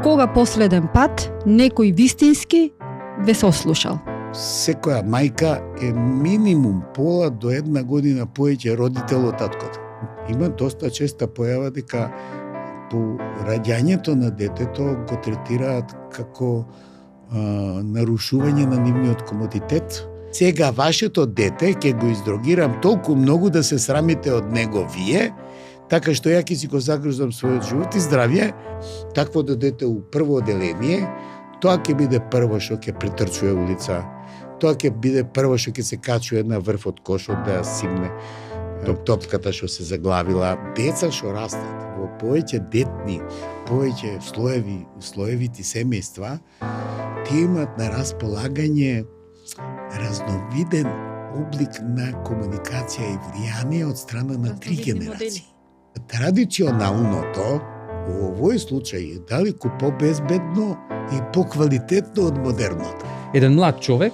Кога последен пат некој вистински ве сослушал? Секоја мајка е минимум пола до 1 година повеќе родител од таткото. Има доста честа појава дека по раѓањето на детето го третираат како нарушување на нивниот комодитет. Сега вашето дете ќе го издрогирам толку многу да се срамите од него вие, така што ја ќе си го загрузам својот живот и здравје. Таквото дете у прво оделение, тоа ќе биде прво што ќе претрчува улица. Тоа ќе биде прво што ќе се качува на врвот кошот да ја симне топката што се заглавила. Деца што растат во повеќе детни, повеќе слоевити семејства, тие имаат на располагање разновиден облик на комуникација и влијание од страна на 3 генерации. Традиционалното во овој случај е далеку побезбедно и поквалитетно од модерното. Еден млад човек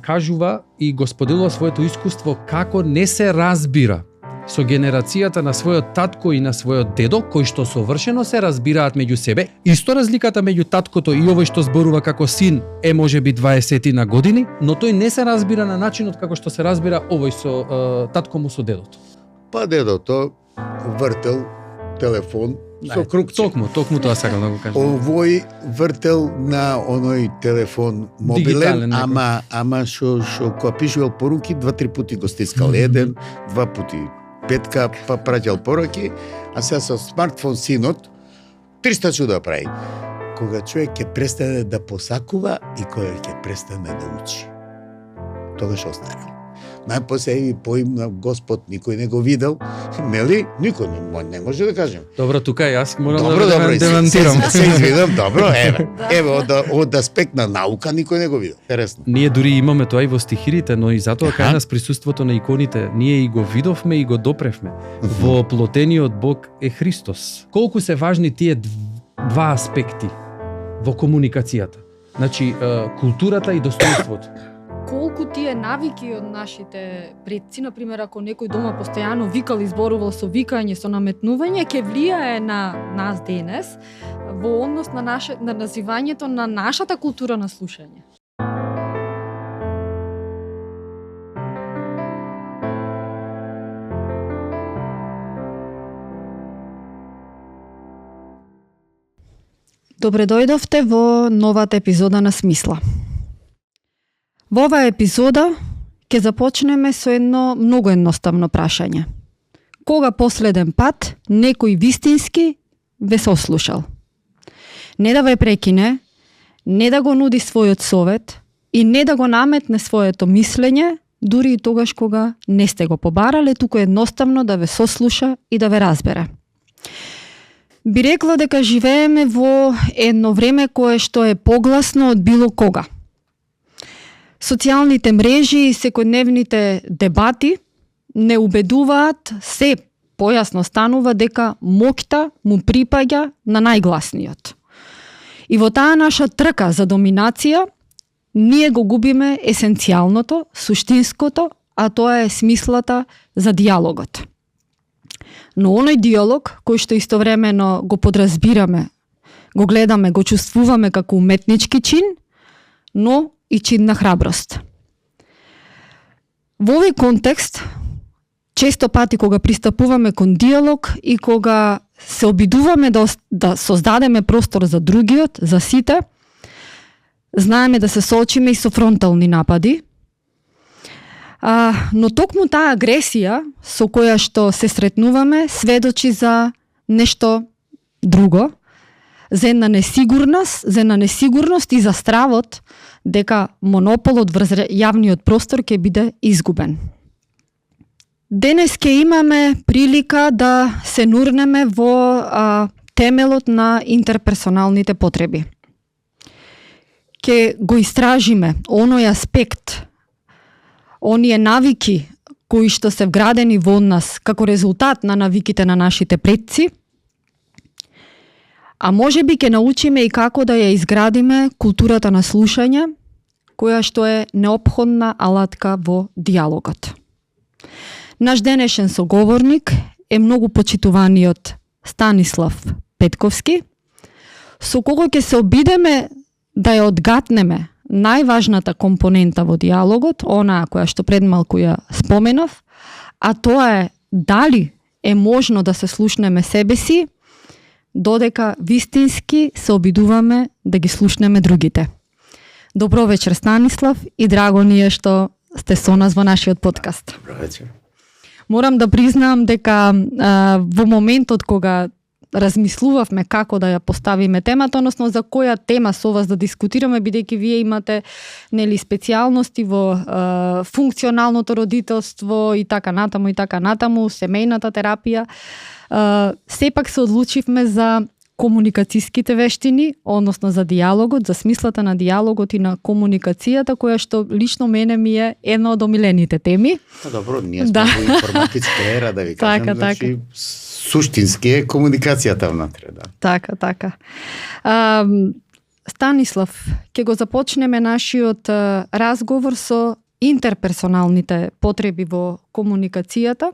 кажува и го споделува своето искуство како не се разбира со генерацијата на својот татко и на својот дедо, кои што совршено се разбираат меѓу себе. Исто разликата меѓу таткото и овој што зборува како син е можеби 20 на години, но тој не се разбира на начинот како што се разбира овој со татко му со дедото. Па дедото вртел телефон со крукче. Токму тоа сакам да го кажам. Овој вртел на оној телефон мобилен, ама што кога пишувал поруки 2-3 пати го стискал еден, 2 пати петка, па праќал пораки, а сега со смартфон синот 300 чуда прави. Кога човек ќе престане да посакува и кога ќе престане да учи. Тогаш остарал. Најпосле и поим на Господ никој не го видел, нели? Никој не може да кажем. Добро, тука јас морам да демантирам. Се извинам, добро, еве од аспект на наука никој не го видел. Интересно. Ние дури имаме тоа и во стихирите, но и затоа кај нас присуството на иконите, ние и го видовме и го допревме. Во плотениот Бог е Христос. Колку се важни тие два аспекти во комуникацијата? Значи, културата и достоинството. Колку тие навики од нашите предци, например, ако некој дома постојано викал и зборувал со викање, со наметнување, ќе влијае на нас денес во однос на називањето на нашата култура на слушање. Добре дојдовте во новата епизода на Смисла. Во оваа епизода ќе започнеме со едно многу едноставно прашање. Кога последен пат некој вистински ве сослушал? Не да ве прекине, не да го нуди својот совет и не да го наметне своето мислење, дури и тогаш кога не сте го побарале, туку едноставно да ве сослуша и да ве разбере. Би рекла дека живееме во едно време кое што е погласно од било кога. Социјалните мрежи и секојдневните дебати не убедуваат, се појасно станува дека моќта му припаѓа на најгласниот. И во таа наша трка за доминација, ние го губиме есенцијалното, суштинското, а тоа е смислата за дијалогот. Но оној дијалог, кој што истовремено го подразбираме, го гледаме, го чувствуваме како уметнички чин, но и чин на храброст. Во овој контекст, често пати кога пристапуваме кон дијалог и кога се обидуваме да создадеме простор за другиот, за сите, знаеме да се соочиме и со фронтални напади, но токму таа агресија со која што се сретнуваме сведочи за нешто друго, за една несигурност и за стравот дека монополот врз јавниот простор ќе биде изгубен. Денес ќе имаме прилика да се нурнеме во темелот на интерперсоналните потреби. Ќе го истражиме оној аспект, оние навики кои што се вградени во нас како резултат на навиките на нашите предци, а можеби ќе научиме и како да ја изградиме културата на слушање, која што е неопходна алатка во дијалогот. Наш денешен соговорник е многу почитуваниот Станислав Петковски, со кого ќе се обидеме да ја одгатнеме најважната компонента во диалогот, онаа која што пред малку ја споменав, а тоа е дали е можно да се слушнеме себе си, додека вистински се обидуваме да ги слушнеме другите. Добро вечер, Станислав, и драго ни е што сте со нас во нашиот подкаст. Добро вечер. Морам да признам дека во моментот кога размислувавме како да ја поставиме темата, односно за која тема со вас да дискутираме, бидејќи вие имате специјалности во функционалното родителство и така натаму, семејната терапија. Сепак се одлучивме за комуникацијските вештини, односно за диалогот, за смислата на диалогот и на комуникацијата, која што лично мене ми е една од омилените теми. Добро, ние сме во информатичка ера, да ви кажем, значи суштински е комуникацијата внатре, да. Така. Станислав, ќе го започнеме нашиот разговор со интерперсоналните потреби во комуникацијата.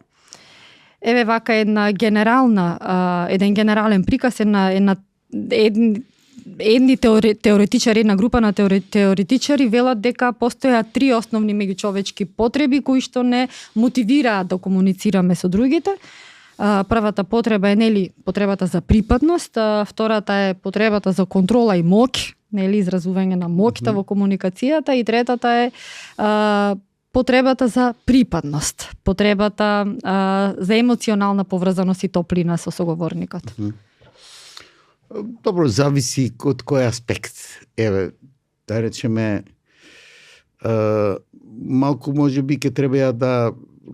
Еве вака еден генерален приказ, едни теоретичари, една група на теоретичари велат дека постојат 3 основни меѓучовечки потреби кои што не мотивираат да комуницираме со другите. Првата потреба е потребата за припадност, втората е потребата за контрола и моќ, изразување на моќта во комуникацијата, и третата е потребата за припадност, потребата за емоционална поврзаност и топлина со соговорникот. Добро, зависи од кој аспект. Еве, да речеме, малку можеби ќе треба да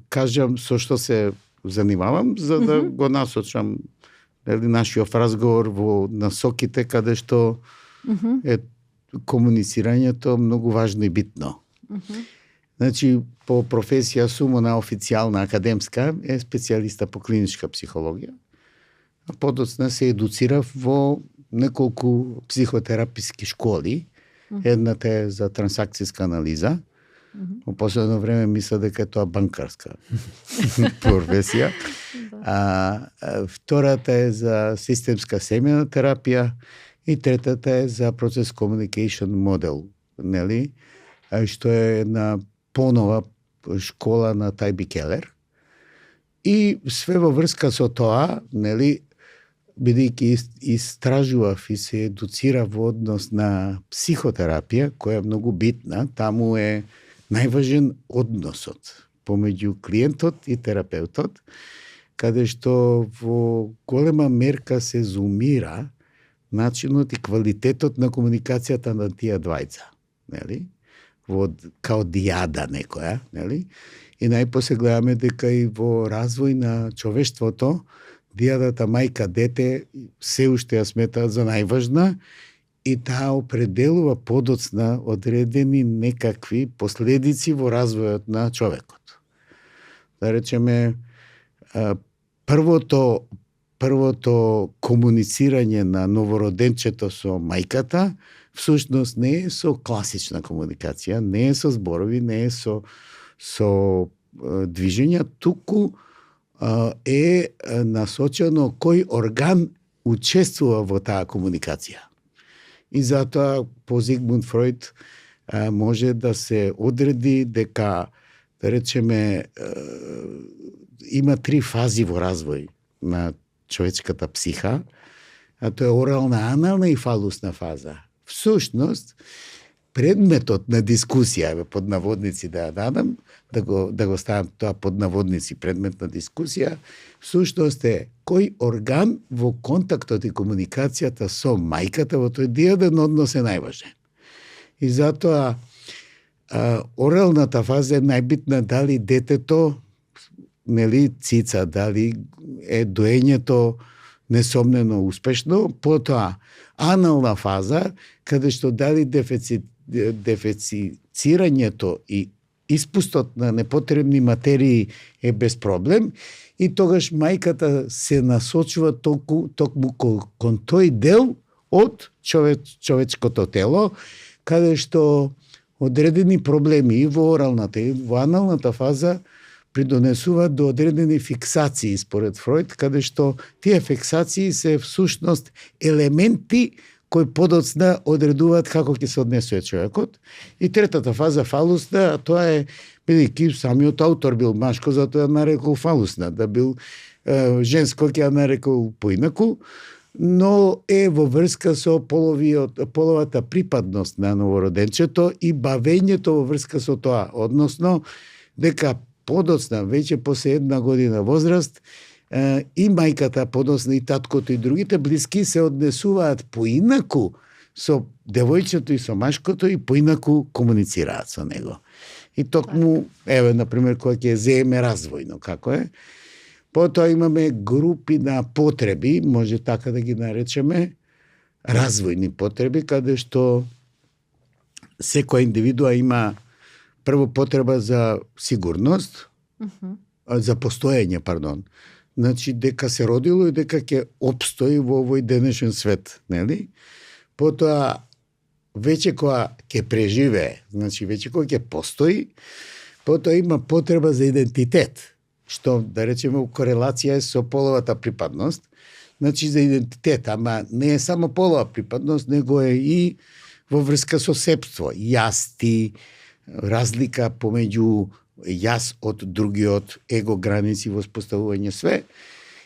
кажам со што се занимавам, за да го насочам нашиот разговор во насоките каде што е комуницирањето многу важно и битно. Значи, по професија сум на официјална академска е специјалиста по клиничка психологија. Подоцна се едуцирав во неколку психотераписки школи. Едната е за трансакцијска анализа. Во последно време мисля дека е тоа банкарска професија. Втората е за системска семејна терапија и третата е за процес communication модел, нели? Што е една понова школа на Тајби Келер. И све во врска со тоа, нели, бидејќи истражував и се едуцирав во однос на психотерапија, која е многу битна, таму е најважен односот помеѓу клиентот и терапеутот, каде што во голема мерка се зумира начинот и квалитетот на комуникацијата на тие двајца, нели? Као дијада некоја, нели? И најпосле гледаме дека и во развој на човештвото дијадата мајка-дете се уште ја сметаат за најважна и таа определува подоцна одредени некакви последици во развојот на човекот. Да речеме, првото комуницирање на новороденчето со мајката всушност не е со класична комуникација, не е со зборови, не е со движења, туку е насочено кој орган учествува во таа комуникација. И затоа по Зигмунд Фройд може да се одреди дека, да речеме, има 3 фази во развој на човечката психа, а тоа е орална, анална и фалусна фаза. Всушност, предметот на дискусија, под наводници да ја дадам, да го ставам тоа под наводници, предмет на дискусија, всушност е кој орган во контактот и комуникацијата со мајката во тој дијаден однос е најважен. И затоа оралната фаза е најбитна, дали детето, нели, цица, дали е доењето несомнено успешно, потоа анална фаза, каде што дали дефецирањето и испустот на непотребни материи е без проблем, и тогаш мајката се насочува токму кон тој дел од човечкото тело, каде што одредени проблеми и во оралната и во аналната фаза придонесуваат до одредени фиксации според Фройд, каде што тие фиксации се всушност елементи кои подоцна одредуваат како ќе се однесува човекот. И третата фаза, фалусна, тоа е, бидејќи самиот автор бил машко, затоа ја нарекол фалусна, да бил женско ќе ја нарекол поинаку, но е во врска со половата припадност на новороденчето и бавењето во врска со тоа, односно дека подоцна, веќе после 1 година возраст, и мајката, подоцна и таткото и другите блиски се однесуваат поинаку со девојчето и со машкото и поинаку комуницираат со него. И токму, еве, например, кога ќе земе развојно, како е. Потоа имаме групи на потреби, може така да ги наречеме, развојни потреби, каде што секоја индивидуа има прво потреба за сигурност, за постоење, пардон. Значи, дека се родило и дека ќе опстои во овој денешен свет, нели? Потоа, веќе кога ќе преживее, значи, веќе кога ќе постои, потоа има потреба за идентитет, што, да речеме, у корелација е со половата припадност, значи, за идентитет, ама не е само полова припадност, него е и во врска со себство, јас, ти, разлика помеѓу јас од другиот, его граници, воспоставување све.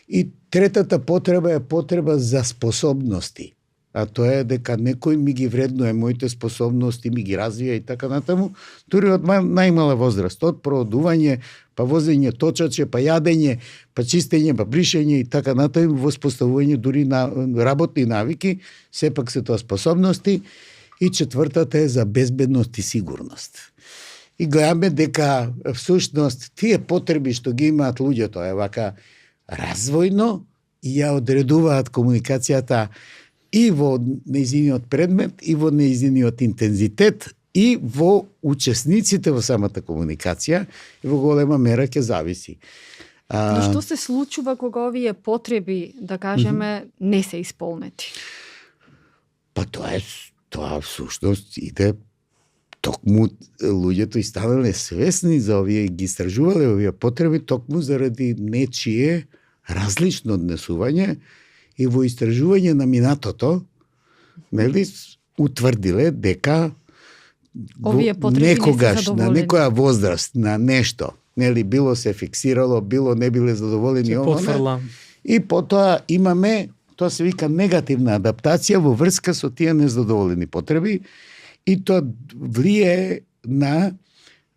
И третата потреба е потреба за способности. А тоа е дека некој ми ги вреднува моите способности, ми ги развија и така натаму, дури од најмала возраст, од продување, па возење точаче, па јадење, па чистење, па бришење и така натаму, воспоставување дури на работни навики, сепак се тоа способности. И четвртата е за безбедност и сигурност. И гледаме дека всушност тие потреби што ги имаат луѓето е вака развојно и ја одредуваат комуникацијата и во нејзиниот предмет, и во нејзиниот интензитет, и во учесниците во самата комуникација, и во голема мера ќе зависи. Но што се случува кога овие потреби, да кажеме, не се исполнети? Па тоа всушност иде токму луѓето и станале свесни за овие, ги истражувале овие потреби токму заради нечие различно однесување и во истражување на минатото, нели, утврдиле дека овие потреби некогаш не се на некоја возраст, на нешто, нели, било се фиксирало, било не биле задоволени овоне. И потоа имаме, тоа се вика негативна адаптација во врска со тие незадоволени потреби, и тоа влие на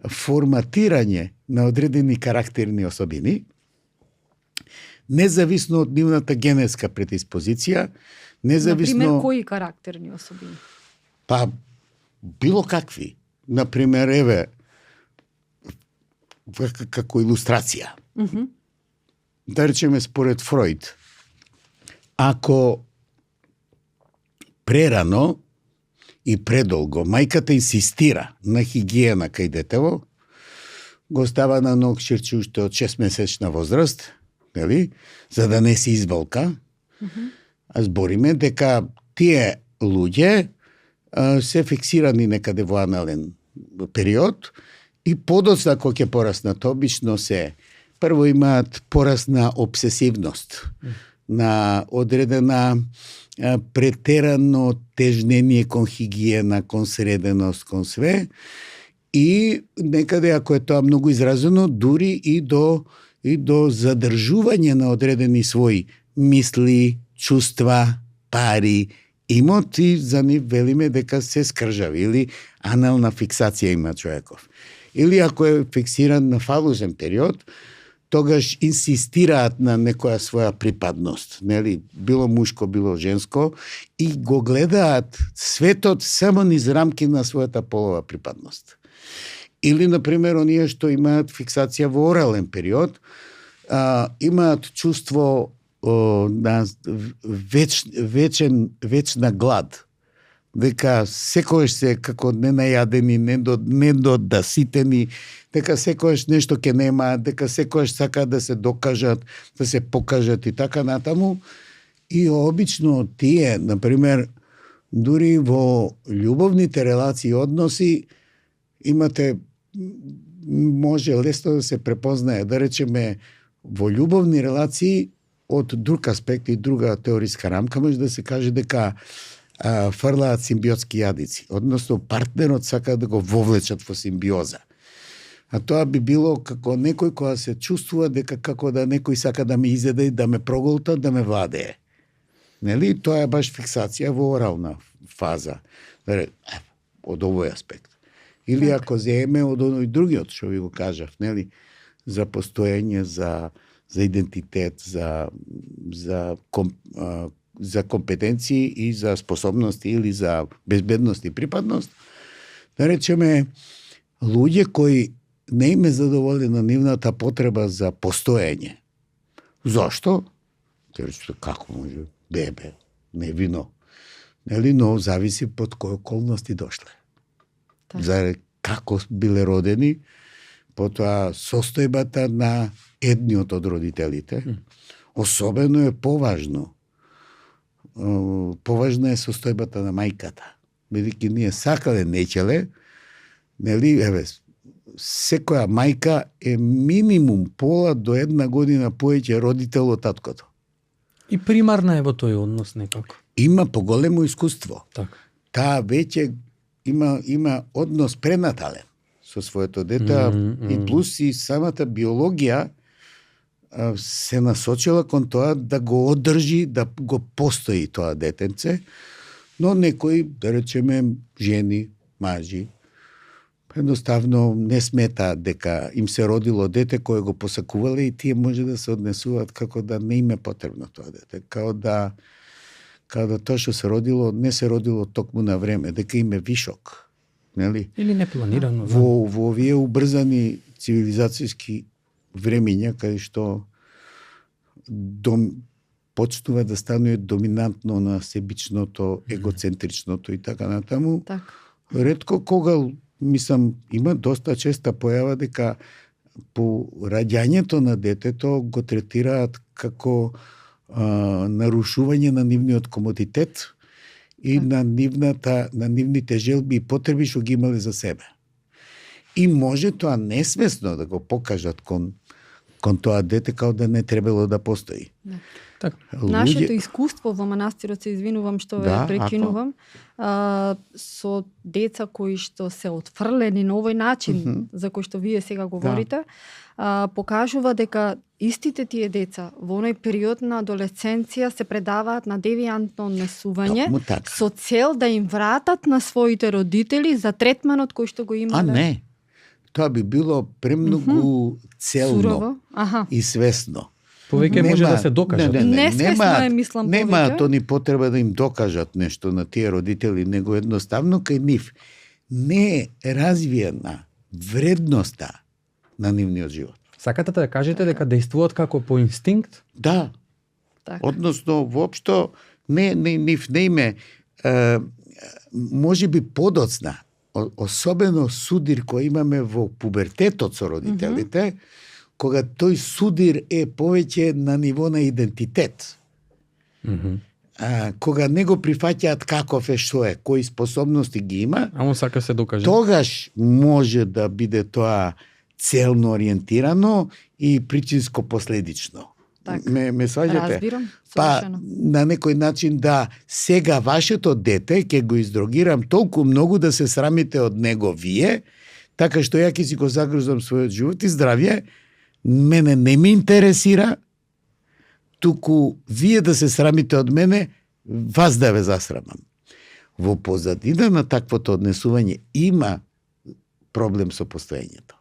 форматирање на одредени карактерни особини, независно од нивната генетска предиспозиција, независно... Например, кои карактерни особини? Па, било какви. Например, еве, како илустрација. Да речеме, според Фройд, ако прерано и предолго мајката инсистира на хигиена кај детево, го става на ног ширче уште од 6-месечна возраст, нели, за да не се избалка. А збориме дека тие луѓе се фиксирани некаде во анален период и подоцна кога ќе пораснат, обично се прво имаат порасна обсесивност, на одредена претерано тежнение кон хигиена, кон среденост, кон све, и некаде, ако е тоа многу изразено, дури и до задржување на одредени своји мисли, чувства, пари, имот, и за нив велиме дека се скржави или анална фиксација има човеков. Или ако е фиксиран на фалузен период, тогаш инсистираат на некоја своја припадност, нели, било мушко, било женско, и го гледаат светот само низ рамки на својата полова припадност. Или, например, оние што имаат фиксација во орален период, имаат чувство на вечна глад, дека секојаш се како ненајадени, недодаситени, дека секојаш нешто ќе нема, дека секојаш сакаат да се докажат, да се покажат и така натаму. И обично тие, например, дури во љубовните релации и односи, имате, може лесно да се препознае, да речеме, во љубовни релации од друг аспект и друга теориска рамка, може да се каже дека фрлаат симбиотски јадици, односно партнерот сака да го вовлечат во симбиоза. А тоа би било како некој која се чувствува дека како да некој сака да ме изеде, да ме проголта, да ме владее. Нели? Тоа е баш фиксација во орална фаза. Од овој аспект. Или ако земеме од оној другиот, што ви го кажав, нели? За постоење, за идентитет, за компетенции и за способности или за безбедност и припадност, да речеме, луѓе кои не им е задоволена нивната потреба за постоење. Зошто? Како може? Бебе, не вино. Нели, но зависи под кои околности дошле. За како биле родени, потоа состојбата на едниот од родителите. Особено е поважно. Поважна е состојбата на мајката. Бидејќи ние сакале нечеле, нели, секоја мајка е минимум пола до 1 година поеќе родител од таткото. И примарна е во тој однос некако. Има поголемо искуство. Така. Таа веќе има однос пренатален со своето дете, и плюс и самата биологија се насочила кон тоа да го одржи, да го постои тоа детенце, но некои, да речеме, жени, мажи, едноставно не сметаат дека им се родило дете кое го посакувале и тие може да се однесуваат како да не им е потребно тоа дете, као да тоа што се родило не се родило токму на време, дека им е вишок, нели? Или непланирано. Во овие убрзани цивилизацијски времиња каде што почнува да станува доминантно на себичното, егоцентричното и така натаму. Так. Ретко кога, мислам, има доста честа појава дека по раѓањето на детето го третираат како нарушување на нивниот комодитет и на нивните желби и потреби што ги имале за себе. И може тоа несвесно да го покажат кон тоа дете као да не требало да постои. Да. Так. Нашето искуство во манастирот, се извинувам што ве прекинувам, со деца кои што се отфрлени на овој начин за кој што вие сега говорите, покажува дека истите тие деца во оној период на адолесценција се предаваат на девијантно однесување со цел да им вратат на своите родители за третманот кој што го имале. А не. Тоа би било премногу целно и свесно. Повеќе може да се докажат. Несвесно е, мислам, повеќе. Немаат они потреба да им докажат нешто на тие родители, него едноставно кај нив не е развиена вредноста на нивниот живот. Сакате да кажете дека действуваат како по инстинкт? Да. Так. Односно, воопшто, нив не име, може би подоцна, особено судир кој имаме во пубертетот со родителите, кога тој судир е повеќе на ниво на идентитет. Кога не го прифаќаат каков е, што е, кои способности ги има, а он сака се докаже. Тогаш може да биде тоа целно ориентирано и причинско последично. Так. Ме сваѓате? Разбирам, совршено. На некој начин да сега вашето дете ќе го издрогирам толку многу да се срамите од него вие, така што ја ќе си го загрузам својот живот и здравје, мене не ми интересира, туку вие да се срамите од мене, вас да ве засрамам. Во позадина на таквото однесување има проблем со постоењето.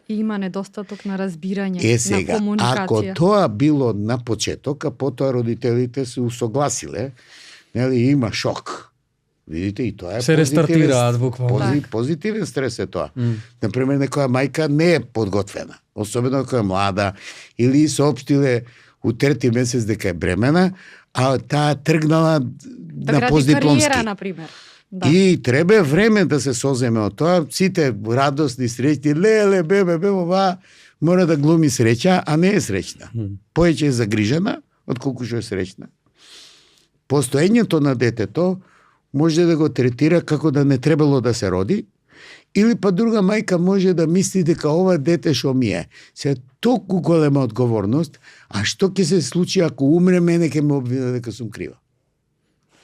И има недостаток на разбирање, сега, на комуникација. Ако тоа било на почеток, а потоа родителите се усогласиле, нели, има шок. Видите, и тоа е се рестартираат буквално. Позитивен стрес е тоа. Например, некоја мајка не е подготвена, особено ако е млада, или соопштиле у 3-ти месец дека е бремена, а таа тргнала на постдипломски. Кариера, например. Да. И треба време да се соземе од тоа. Сите радосни, среќни, леле, бебе, ова мора да глуми среќа, а не е среќна. Поеќе е загрижена, отколку што е среќна. Постоењето на детето може да го третира како да не требало да се роди, или па друга мајка може да мисли дека ова дете што ми е. Се толку голема одговорност, а што ќе се случи ако умре, мене ќе ме обвина дека сум крива.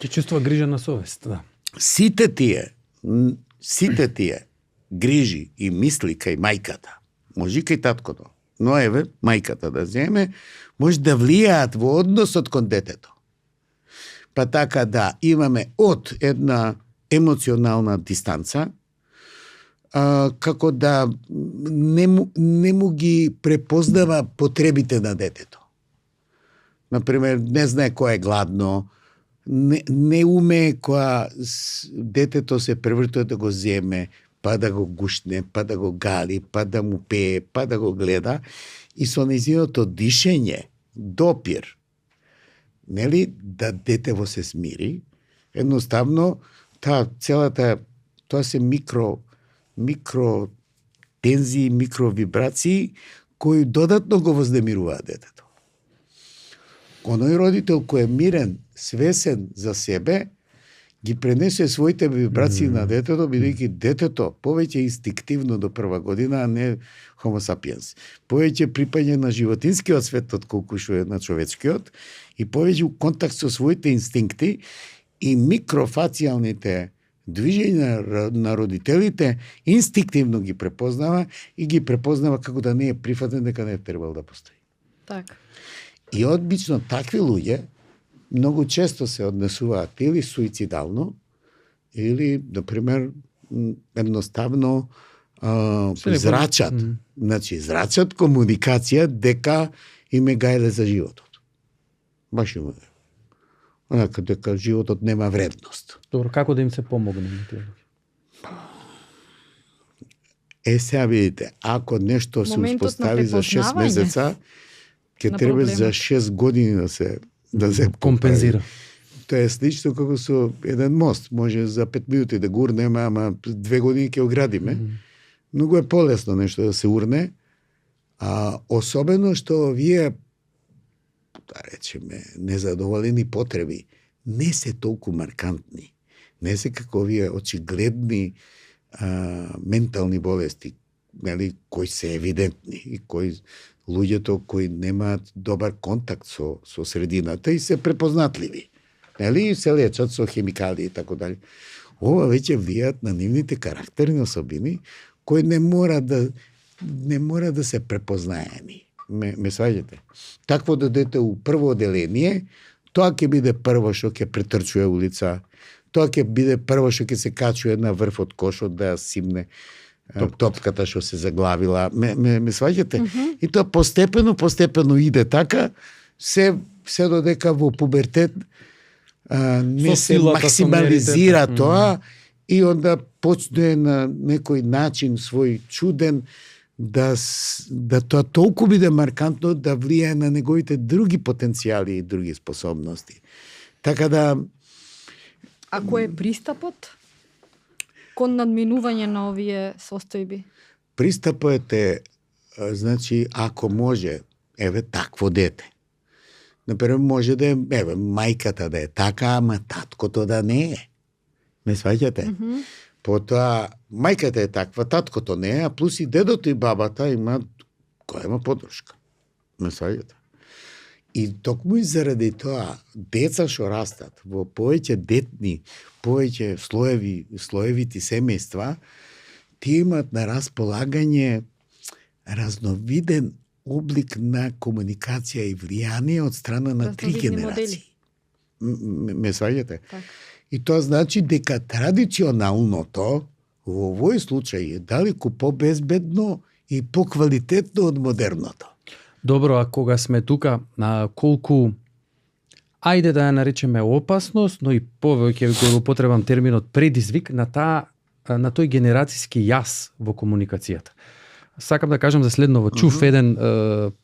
Ќе чувствува грижа на совест, да. Сите тие грижи и мисли кај мајката, може и кај таткото, но еве, мајката да земе, може да влијаат во односот кон детето. Па така да имаме од една емоционална дистанца, како да не му ги препознава потребите на детето. Например, не знае кој е гладно, не уме кога детето се превртува да го земе, па да го гушне, па да го гали, па да му пее, па да го гледа, и со нејзиното дишење, допир, нели, да детево се смири, едноставно тоа се микро тензии, микровибрации кои додатно го вознемируваат детето. Оној родител кој е мирен, свесен за себе, ги пренесе своите вибрации на детето, бидејќи детето повеќе инстинктивно до прва година, а не homo sapiens. Повеќе припаѓа на животинскиот свет отколку што е на човечкиот, и повеќе у контакт со своите инстинкти, и микрофацијалните движења на родителите инстинктивно ги препознава и ги препознава како да не е прифатен дека не е требал да постои. Така. И одбично такви луѓе многу често се однесуваат или суицидално, или, например, едноставно зрачат. Значи, зрачат комуникација дека им е гајле за животот. Баш им е. Онака дека животот нема вредност. Добро, како да им се помогне на тие луѓе? Сега видите, ако нешто се Моментот на успостави за 6 препознавање месеца, ќе на треба проблемот. за 6 години да се Компензира. Тоа е слично како со еден мост. Може за 5 минути да го урнеме, ама 2 години ќе оградиме. Многу е полесно нешто да се урне, особено што овие, да речеме, незадоволени потреби не се толку маркантни. Не се како овие очигледни ментални болести, нели, кои се евидентни и кои луѓето кои немаат добар контакт со средината и се препознатливи. Нели, и се лечат со хемикали и така дали. Ова веќе влијаат на нивните карактерни особини кои не мора да се препознаени. Ме сваѓате? Такво да дете у прво оделение, тоа ќе биде прво што ќе претрчува улица, тоа ќе биде прво што ќе се качува на врвот кошот да ја симне топката што се заглавила. Ме сваѓате? И тоа постепено иде така, се додека во пубертет не се максимализира тоа, и онда почне на некој начин свој чуден да тоа толку биде маркантно да влијае на неговите други потенцијали и други способности. Така да... А кој е пристапот кон надминување на овие состојби? Пристапот е, значи, ако може, еве, такво дете. Например, може да е, еве, мајката да е така, ама таткото да не е. Ме сваќате? Потоа, мајката е таква, таткото не е, а плюс и дедото и бабата има подршка. Ме сваќате? И токму и заради тоа, деца што растат во повеќе детни, повеќе слоевити семејства, тие имат на располагање разновиден облик на комуникација и влијание од страна на 3 генерации. Ме сваѓате? Так. И тоа значи дека традиционалното во овој случај е далеку побезбедно и поквалитетно од модерното. Добро, а кога сме тука, колку, ајде да ја наречеме опасност, но и повеќе го употребам терминот предизвик на тој генерацијски јас во комуникацијата. Сакам да кажам за следново. Чув еден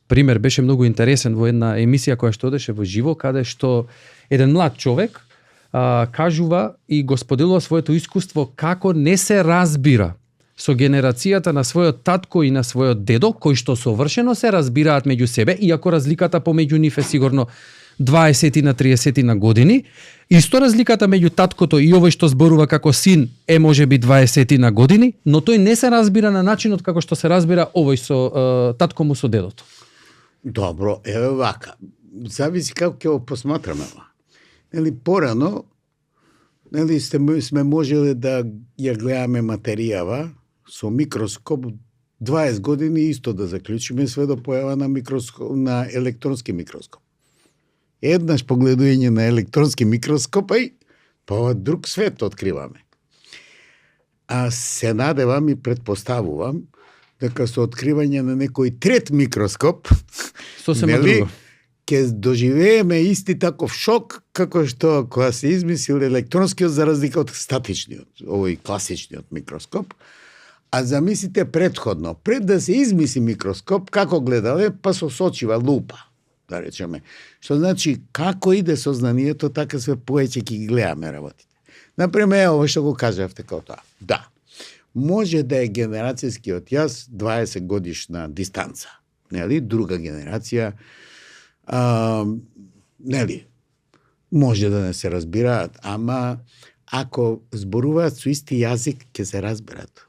пример, беше многу интересен во една емисија која што одеше во живо, каде што еден млад човек кажува и го споделува своето искуство како не се разбира со генерацијата на својот татко и на својот дедо, кои што совршено се разбираат меѓу себе, иако разликата помеѓу нив е сигурно 20 на 30 на години. Исто разликата меѓу таткото и овој што зборува како син е можеби 20 на години, но тој не се разбира на начинот како што се разбира овој со татко му со дедото. Добро, еве вака. Зависи како ќе го посматраме ова. Нели, порано Нели сме можеле да ја гледаме материјава со микроскоп 20 години исто да заклучиме све до појава на електронски микроскоп. Еднаш погледување на електронски микроскоп, па друг свет откриваме. А се надевам и предпоставувам дека со откривање на некој трет микроскоп, Сосема друго. ќе доживееме исти таков шок како што кога се измислил електронскиот за разлика од статичниот, овој класичниот микроскоп. А замислите претходно, пред да се измисли микроскоп, како гледале, па со сочива лупа, да речеме. Што значи, како иде сознанието, така све повеќе ќе ги гледаме работите. Например, ово што го кажавте како тоа. Да, може да е генерацијскиот јас 20 годишна дистанца. Нели? Друга генерација, нели? Може да не се разбираат, ама ако зборуваат со исти јазик, ќе се разберат.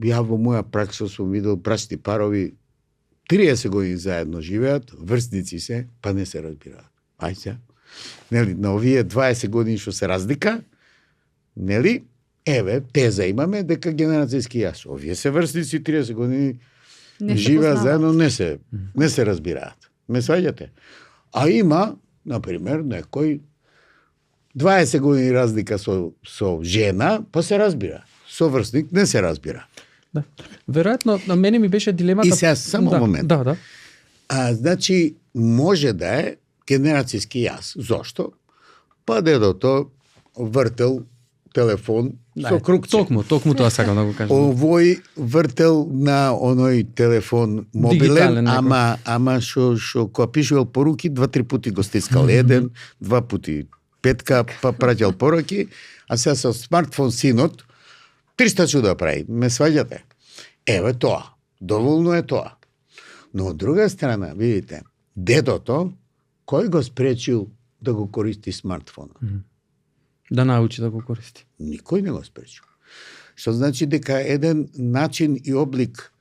Ја во моја пракса сум видел брачни парови 30 години заедно живеат, врсници се, па не се разбираат. Ај се. Нели, на овие 20 години што се разлика, нели, еве, теза имаме дека генерацијски јас. Овие се врсници 30 години живеат заедно, не се разбираат. Ме сваѓате? А има, например, некој 20 години разлика со жена, па се разбира. Со врсник не се разбира. Да. Веројатно, на мене ми беше дилемата... И сега само момент. Да. Значи, може да е генерацијски јас. Зошто? Па дедото вртел телефон со крукче. Токму тоа сакам да го кажам. Овој вртел на оној телефон мобилен, ама што кога пишувал поруки, 2-3 пути го стискал. 1, 2 пути, 5, па праќал поруки, а сега со смартфон синот 300 чуда прави. Ме сваѓате? Еве тоа. Доволно е тоа. Но од друга страна, видите, дедото, кој го спречил да го користи смартфона? Да научи да го користи. Никој не го спречил. Што значи дека еден начин и облик,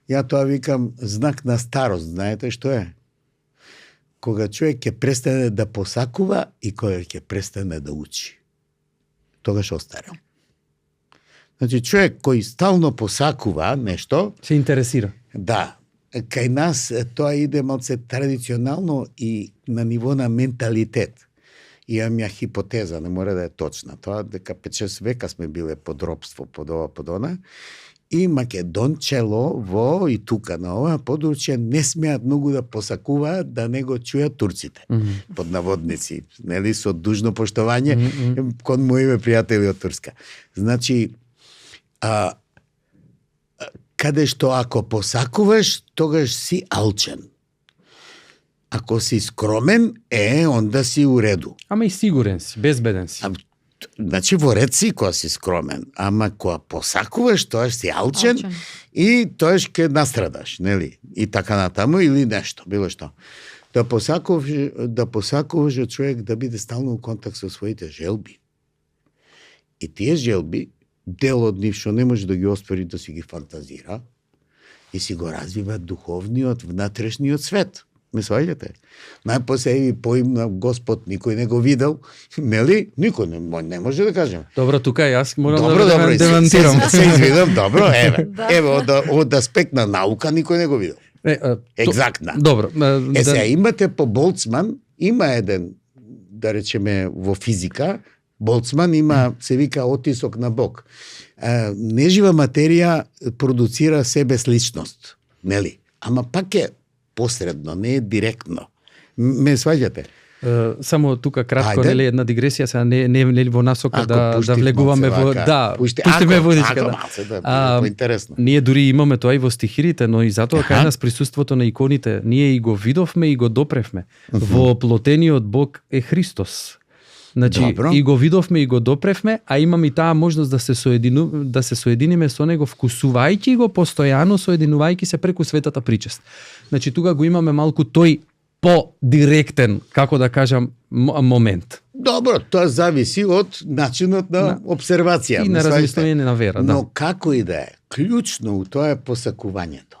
ја тоа викам знак на старост, знаете што е? Кога човек ќе престане да посакува и кога ќе престане да учи. Тогаш остарел. Значи човек кој стално посакува нешто, се интересира. Да. Кај нас тоа иде малце традиционално и на ниво на менталитет. Имам ја хипотеза, не мора да е точна. Тоа дека 5-6 века сме биле под робство, под ова, под она. И македончело во и тука на ова подручје не смеат многу да посакуваат да не го чујат турците. Под наводници. Нели, со дужно поштовање кон моите пријатели од Турска. Значи, каде што ако посакуваш, тогаш си алчен. Ако си скромен, онда си уреду. Ама и сигурен си, безбеден си. Значи во ред си кога си скромен, ама кога посакуваш, тоаш си алчен. И тоаш ќе настрадаш, нели? И така натаму или нешто, било што. Да посакуваш човек да биде стално во контакт со своите желби. И тие желби, дел од нив што не може да ги оствари, да си ги фантазира и си го развива духовниот, внатрешниот свет. Ме сваѓате? Најпоследни поим на Господ никој не го видел, нели? Никој не може да кажем. Добро, тука јас морам да демантирам. Се извидам, добро, од аспект на наука никој не го видел. Екзактна. Добро. Сега имате по Болцман, има еден, да речеме во физика, Болцман има, се вика отисок на Бог. Нежива материја продуцира себе сличност, нели? Ама пак е посредно, не е директно. Ме сваѓате? Само тука кратко, нели, една дигресија, сега не во насока да влегуваме во... Да, пуштиме водичка. Интересно. Ние дури имаме тоа и во стихирите, но и затоа кај нас присуството на иконите, ние и го видовме и го допревме. Воплотениот Бог е Христос. Значи, и го видовме и го допревме, а имаме и таа можност да се соединиме со него, вкусувајќи го постојано, соединувајќи се преку светата причест. Значи, тука го имаме малку тој по-директен, како да кажам, момент. Добро, тоа зависи од начинот на обсервација. И на размислување на вера, да. Но како и да е, клучно у тоа е посакувањето.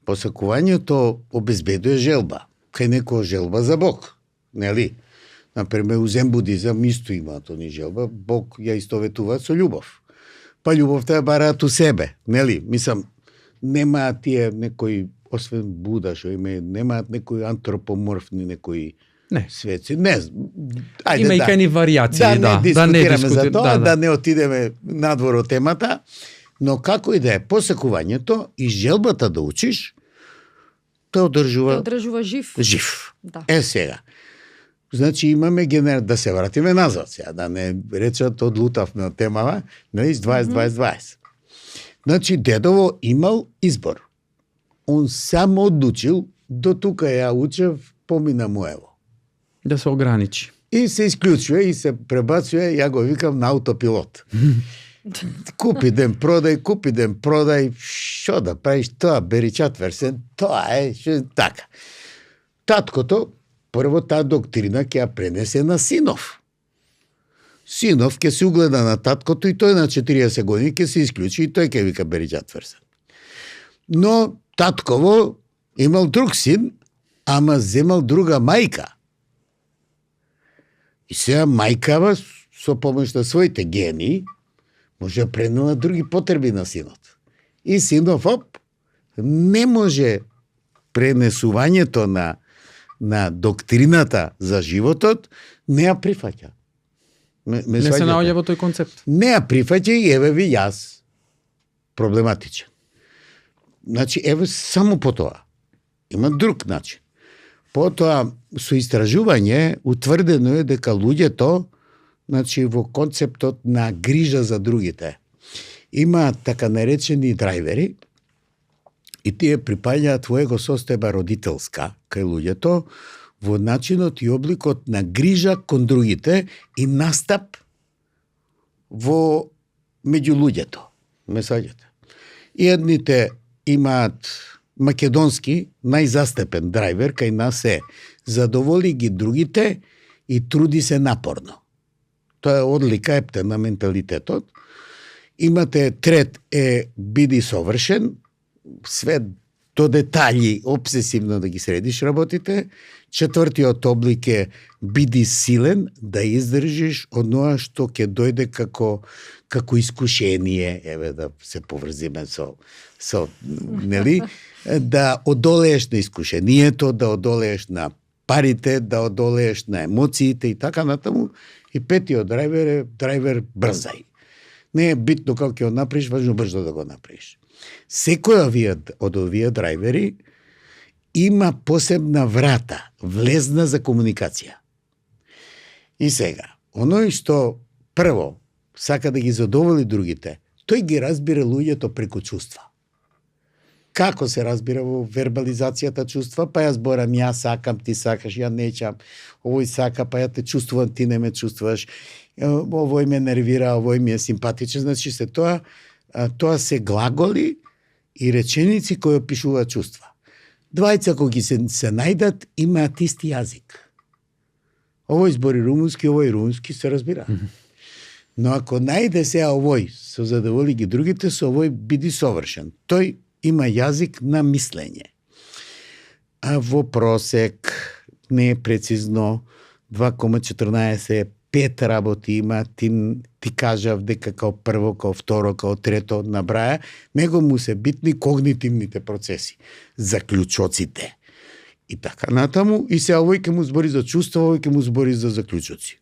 Посакувањето обезбедува желба. Кај некоја желба за Бог, нели? Например, у зен будизам исто имаат они желба, Бог ја истоветува со љубов. Па љубовта ја бараат у себе, нели? Мислам, немаат тие некои, освен Буда, што име, немаат некои антропоморфни, некои Не. светци. Не, ајде Има и кај ни варијации, да не дискутираме за дискутир- тоа, да. да не отидеме надвор од темата, но како и да е, посекувањето и желбата да учиш, те одржува Одржува жив. жив. Да. Сега. Значи имаме да се вратиме назад сега, да не речат одлутавме од темава, нели, 20-20-20. Значи дедово имал избор. Он сам одлучил, до тука ја учев, помина моево. Да се ограничи. И се исклучува и се пребацува, ја го викам на аутопилот. Купи ден продај, шо да правиш тоа, бери четврсен, тоа е, шо, така. Таткото, прво таа доктрина ќе ја пренесе на синов. Синов ќе се угледа на таткото и тој на 40 години ќе се исклучи и тој ќе вика бери четврсен. Но татково имал друг син, ама земал друга мајка. И сега мајкава со помош на своите гени може да пренела други потреби на синот. И синов, не може пренесувањето на доктрината за животот, не ја прифаќа. Не се наоѓа во тој концепт. Не ја прифаќа и еве ви јас проблематичен. Значи, еве само по тоа. Има друг начин. Потоа, со истражување, утврдено е дека луѓето, значи, во концептот на грижа за другите, има така наречени драйвери, и тие припаѓаат во его состојба родителска кај луѓето, во начинот и обликот на грижа кон другите и настап во меѓу луѓето. Ме сваѓате? И едните имаат македонски најзастепен драйвер кај нас е задоволи ги другите и труди се напорно. Тоа е одлика епте на менталитетот. Имате трет е биди совршен, све до детали, обсесивно да ги средиш работите. Четвртиот облик е биди силен, да издржиш оноа што ќе дојде како искушение, еве да се поврзиме со нели, да одолееш на искушението, да одолееш на парите, да одолееш на емоциите и така натаму. И петиот драйвер е драйвер брзај. Не е битно како ќе го направиш, важно брзо да го направиш. Секој од овие драйвери има посебна врата, влезна за комуникација. И сега, оној што прво сака да ги задоволи другите, тој ги разбира луѓето преку чувства. Како се разбира во вербализацијата чувства? Па ја зборам, ја сакам, ти сакаш, ја нечам, овој сака, па ја те чувствувам, ти не ме чувствуваш, овој ме нервира, овој ми е симпатичен, значи тоа се глаголи и реченици кои опишуваат чувства. Двајца кога се најдат, имаат исти јазик. Овој збори румунски, овој румунски, се разбира. Но ако најде сега овој, со задоволи ги другите, со овој биди совршен. Тој има јазик на мислење. А во просек не е прецизно 2,14 5 работи има, ти кажав дека као прво, као второ, као трето набраја, него му се битни когнитивните процеси, заклучоците. И така натаму, и се овој ќе му збори за чувства, овој ќе му збори за заклучоци.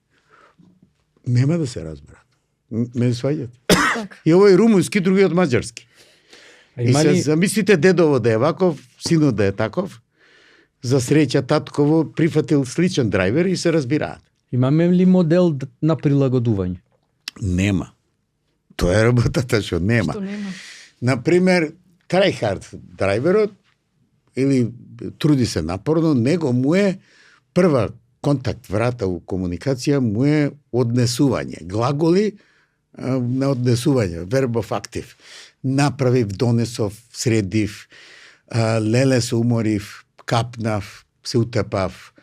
Нема да се разберат. Ме сваѓате. И овој румунски, другиот маđарски. И се замислите дедово да е ваков, синот да е таков, за среќа татково прифатил сличен драйвер и се разбираат. Имаме ли модел на прилагодување? Нема. Тоа е работата што нема. Што нема. Например, трајхард драйверот или труди се напорно, него му е прва контакт врата у комуникација му е однесување. Глаголи на однесување, вербов актив. Направив, донесов, средив, леле се уморив, капнав, се утепав,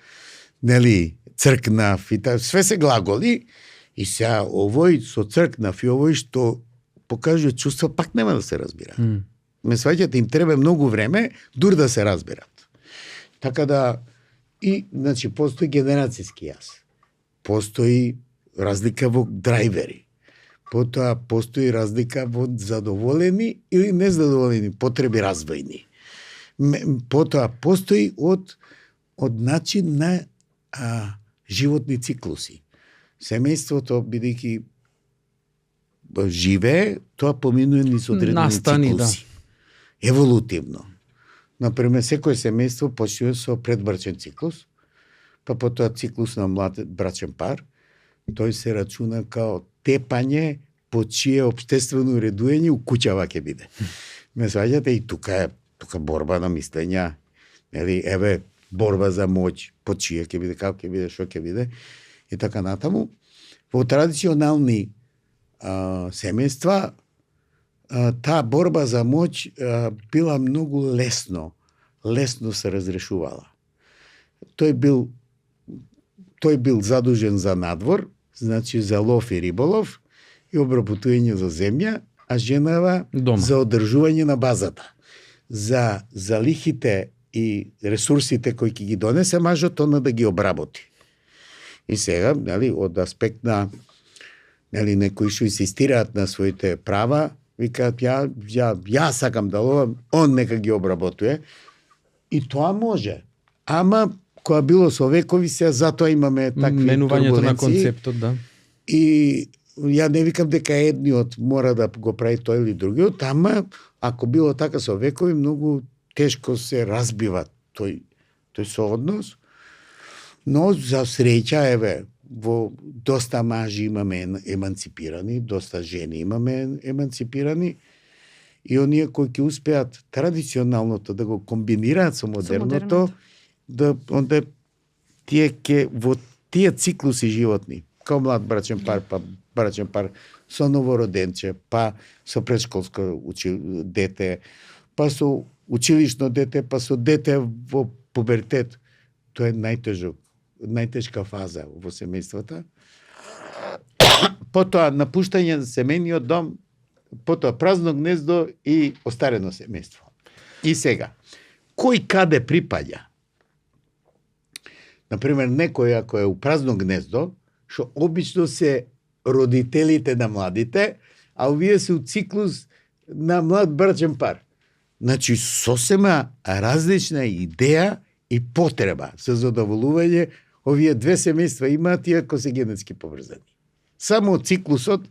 нели, цркнав и све се глаголи и сега овој со цркнав и овој што покажува чувства пак нема да се разбира. Ме сваќате, им треба многу време дур да се разбират. Така да и значи постои генерацијски јас. постои разлика во драйвери. Потоа постои разлика во задоволени или незадоволени потреби развојни. Потоа постои од начин на животни циклуси. Семејството, бидејќи живее, тоа поминува низ одредени циклуси. Да. Еволутивно. Например, секој семејство почнува со предбрачен циклус, па потоа циклус на млад брачен пар, тој се рачуна као тепање по чие општествено уредување у куќава ќе биде. Ме сваѓате и тука борба на мислења, нели, еве борба за моќ, по чие ќе биде, како ќе биде, што ќе биде и така натаму. Во традиционални семејства таа борба за моќ била многу лесно се разрешувала. Тој бил задужен за надвор, значи за лов и риболов и обработување за земја, а женава за одржување на базата. За лихите и ресурсите кои ќе ги донесе мажот, она да ги обработи. И сега, нели, од аспект на некои што инсистираат на своите права, викаат ја сакам да ловам, он нека ги обработуе. И тоа може. Ама кога било со векови, се затоа имаме такви менувањето на концептот, да. И ја не викам дека едниот мора да го прави тој или другиот, ама ако било така со векови, многу тешко се разбива тој сооднос. Но за среќа, еве, во доста мажи имаме еманципирани, доста жени имаме еманципирани, и оние кои ќе успеат традиционалното да го комбинираат со модерното, онда тие ќе во тие циклуси животни, као млад брачен пар, па брачен пар со новороденче, па со предшколско дете, па со училишно дете, па со дете во пубертет. Тоа е најтешка фаза во семејствата. Потоа напуштање на семејниот дом, потоа празно гнездо и остарено семејство. И сега, кој каде припаѓа? Например, некој ако е у празно гнездо, што обично се родителите на младите, а овие се у циклус на млад брачен пар. Значи, сосема различна идеја и потреба за задоволување овие две семејства имаат, иако се генетски поврзани. Само циклусот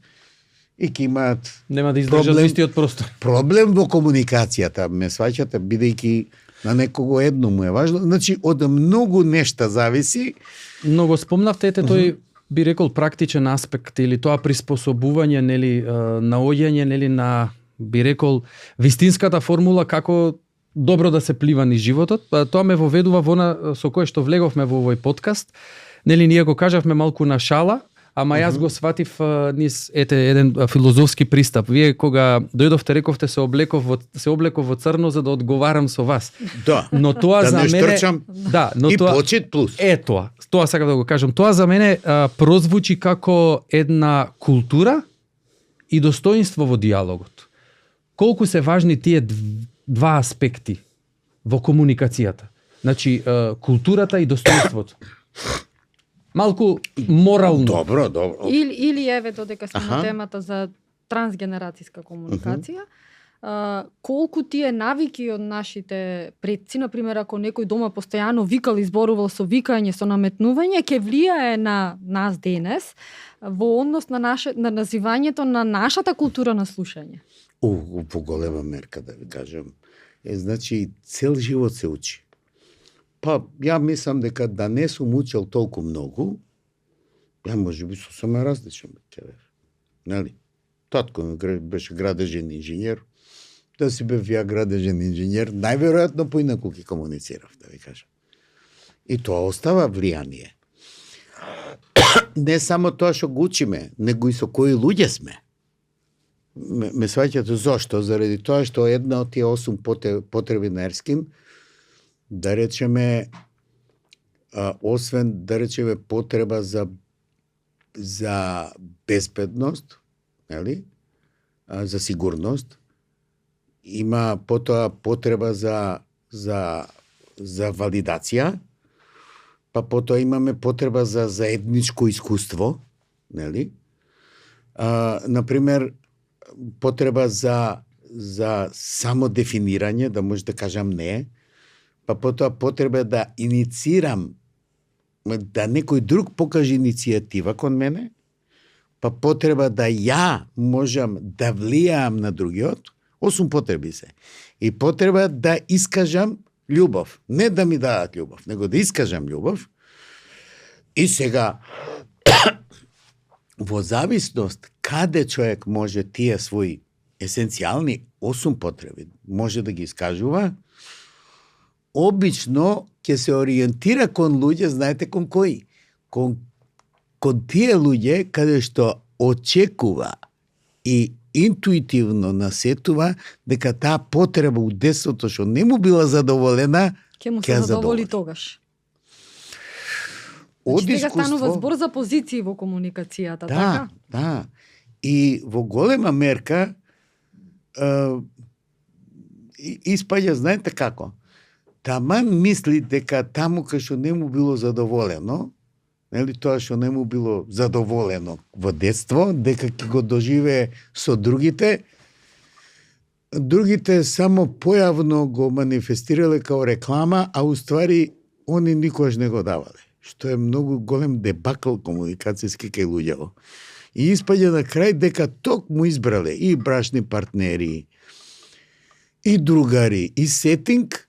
и ќе имаат нема да издржат истиот простор. Проблем во комуникацијата, ме сваќате, бидејќи на некого едно му е важно. Значи, од многу нешта зависи. Много спомнавте, тој би рекол практичен аспект или тоа приспособување, нели, наоѓање, нели, на, би рекол, вистинската формула како добро да се плива низ животот. Тоа ме воведува во со кое што влеговме во овој подкаст. Нели, ние го кажавме малку на шала, ама јас го сватив низ еден филозофски пристап. Вие кога дојдовте рековте се облеков во црно за да одговарам со вас. Да. Но тоа да за не мене штрчам. Да, но и тоа почет плюс. Тоа сакам да го кажам. Тоа за мене прозвучи како една култура и достоинство во диалогот. Колку се важни тие два аспекти во комуникацијата. Значи, културата и достоинството. Малку морално. Добро. Или еве, додека сме на темата за трансгенерацијска комуникација, колку тие навики од нашите предци, например, ако некој дома постојано викал и зборувал со викање, со наметнување, ќе влијае на нас денес во однос на називањето на нашата култура на слушање. Во голема мерка, да ви кажам. Значи, цел живот се учи. Па, ја мислам дека да не сум учел толку многу, ја може би сосема различен ќе бев. Нели? Татко беше градежен инженер, да си бев ја градежен инженер, најверојатно поинаку ќе комуницирав, да ви кажам. И тоа остава влијание. Не само тоа што го учиме, него и со кои луѓе сме. Ме сваќате зошто? Заради тоа што една од тие 8 потреби на Ерскин, да речеме, освен да речеме потреба за безбедност, нели? За сигурност, има потоа потреба за валидација па потоа имаме потреба за заедничко искуство, нели? Например, потреба за самодефинирање, да може да кажам не, па потоа потреба да инициирам, да некој друг покаже иницијатива кон мене, па потреба да ја можам да влијаам на другиот, 8 потреби се. И потреба да искажам љубов. Не да ми дадат љубов, него да искажам љубов. И сега, во зависност каде човек може тие своји есенцијални 8 потреби може да ги искажува, обично ќе се ориентира кон луѓе, знаете кон кои? Кон тие луѓе каде што очекува и интуитивно насетува дека таа потреба у детството што не му била задоволена, Ќе му се задоволи тогаш. Од Значи, искуство... станува збор за позиции во комуникацијата, Да, така? да. И во голема мерка испаѓа, знаете како? Таман мисли дека таму кај што не му било задоволено, нели, тоа што не му било задоволено во детство, дека ќе го доживее со другите само појавно го манифестирале као реклама, а уствари они никогаш не го давале. Што е многу голем дебакл комуникацијски кај луѓето. И испаѓа на крај дека ток му избрале и брачни партнери, и другари, и сетинг,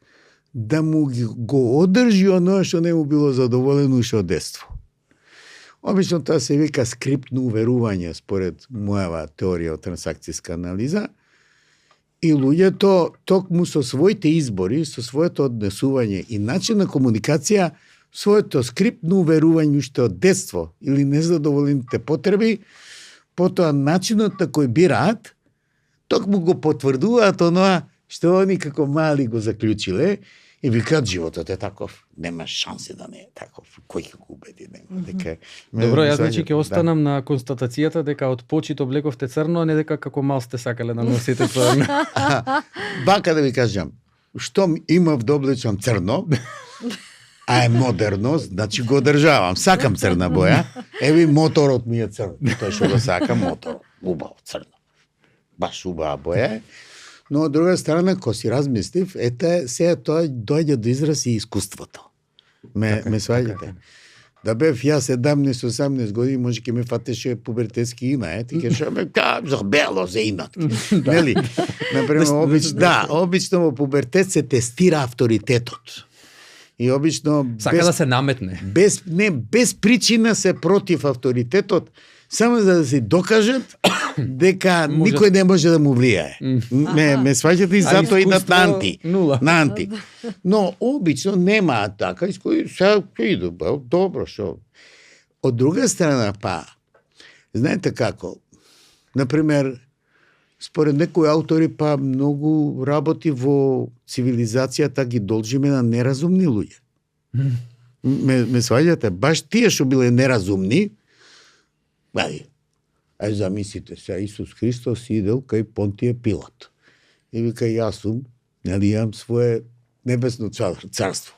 да му го одржи оноа што не му било задоволено уште од детство. Обично тоа се вика скриптно уверување, според мојава теорија од трансакцијска анализа, и луѓето токму со своите избори, со своето однесување и начин на комуникација, своето скриптно уверување уште од детство или незадоволените потреби, потоа начинот на кој бираат, токму го потврдуваат оноа што они како мали го заклучиле и викаат животот е таков, нема шанси да не е таков. Кој ќе го убеди него? Дека Добро, јас значи ќе останам на констатацијата дека од почит облековте црно, а не дека како мал сте сакале да носите црно. Бака да ви кажам, штом имав да облечам црно, а е модерно, значи го одржавам. Сакам црна боја. Еви моторот ми е црн. Тоа што го сакам моторот. Убаво црно. Баш убава боја е. Но од друга страна, ко си размислив, сега тоа доаѓа до израз и искуството. Ме сваѓате. Да бев јас 17-18 години, може ке ме фатеше пубертетски ина, ти ке шо ме бело за инат. Нели? Например, обично во пубертет се тестира авторитетот. И обично Сака да се наметне. Без причина се против авторитетот, само за да се докажат дека никој не може да му влијае. Ме сваќате и затоа идат на анти. Но обично нема така, из кои сега иду, добро, шо. Од друга страна па, знаете како, например, според некои автори па многу работи во цивилизацијата ги должиме на неразумни луѓе. Ме сваѓате, баш тие што биле неразумни, ај замислите се, Исус Христос идел кај Понтије Пилат. И вика, јас сум, нели имам свое небесно царство.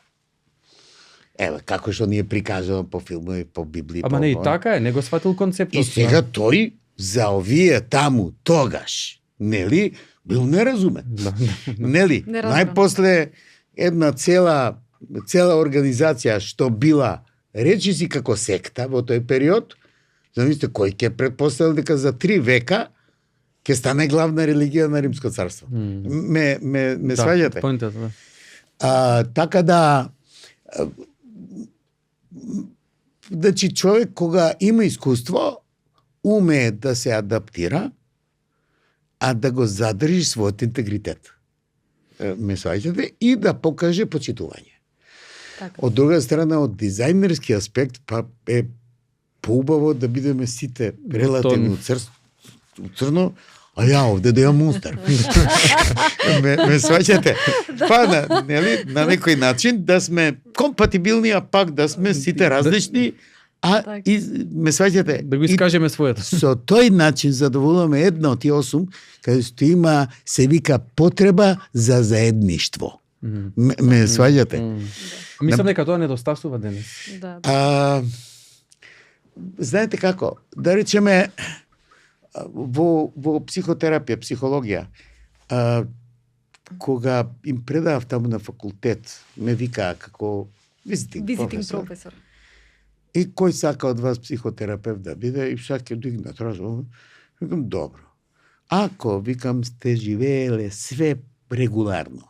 Еве, како што ни е прикажано по филмови, по Библија. Ама не и така е, не го сватил концептот. И сега тој за овие таму тогаш, нели, бил неразумен. Нели? Најпосле една цела организација што била речиси како секта во тој период, замислите кој ќе предпоставил дека за 3 века ќе стане главна религија на Римско царство. Ме сваѓате? Така да, значи човек кога има искуство, умее да се адаптира, а да го задржи својот интегритет. Ме сваѓате? И да покаже почитување. Така. Од друга страна, од дизајнерски аспект, па е поубаво да бидеме сите релативно црно, а ја овде да ја монстер. ме сваќате? Па, на некој начин да сме компатибилни, а пак да сме сите различни, а ме сваќате? Да го искажеме својата. Со тој начин задоволуваме една од тие 8, каде што има, се вика, потреба за заедништво. Ме сваѓате? Мислам дека тоа недостасува денес. Да. Знаете како? Да речеме во психотерапија, психологија, кога им предавав таму на факултет, ме викаа како визитинг професор. И кој сака од вас психотерапевт да биде, и сака дигнат разум. Викам, добро. Ако, викам, сте живееле све регуларно,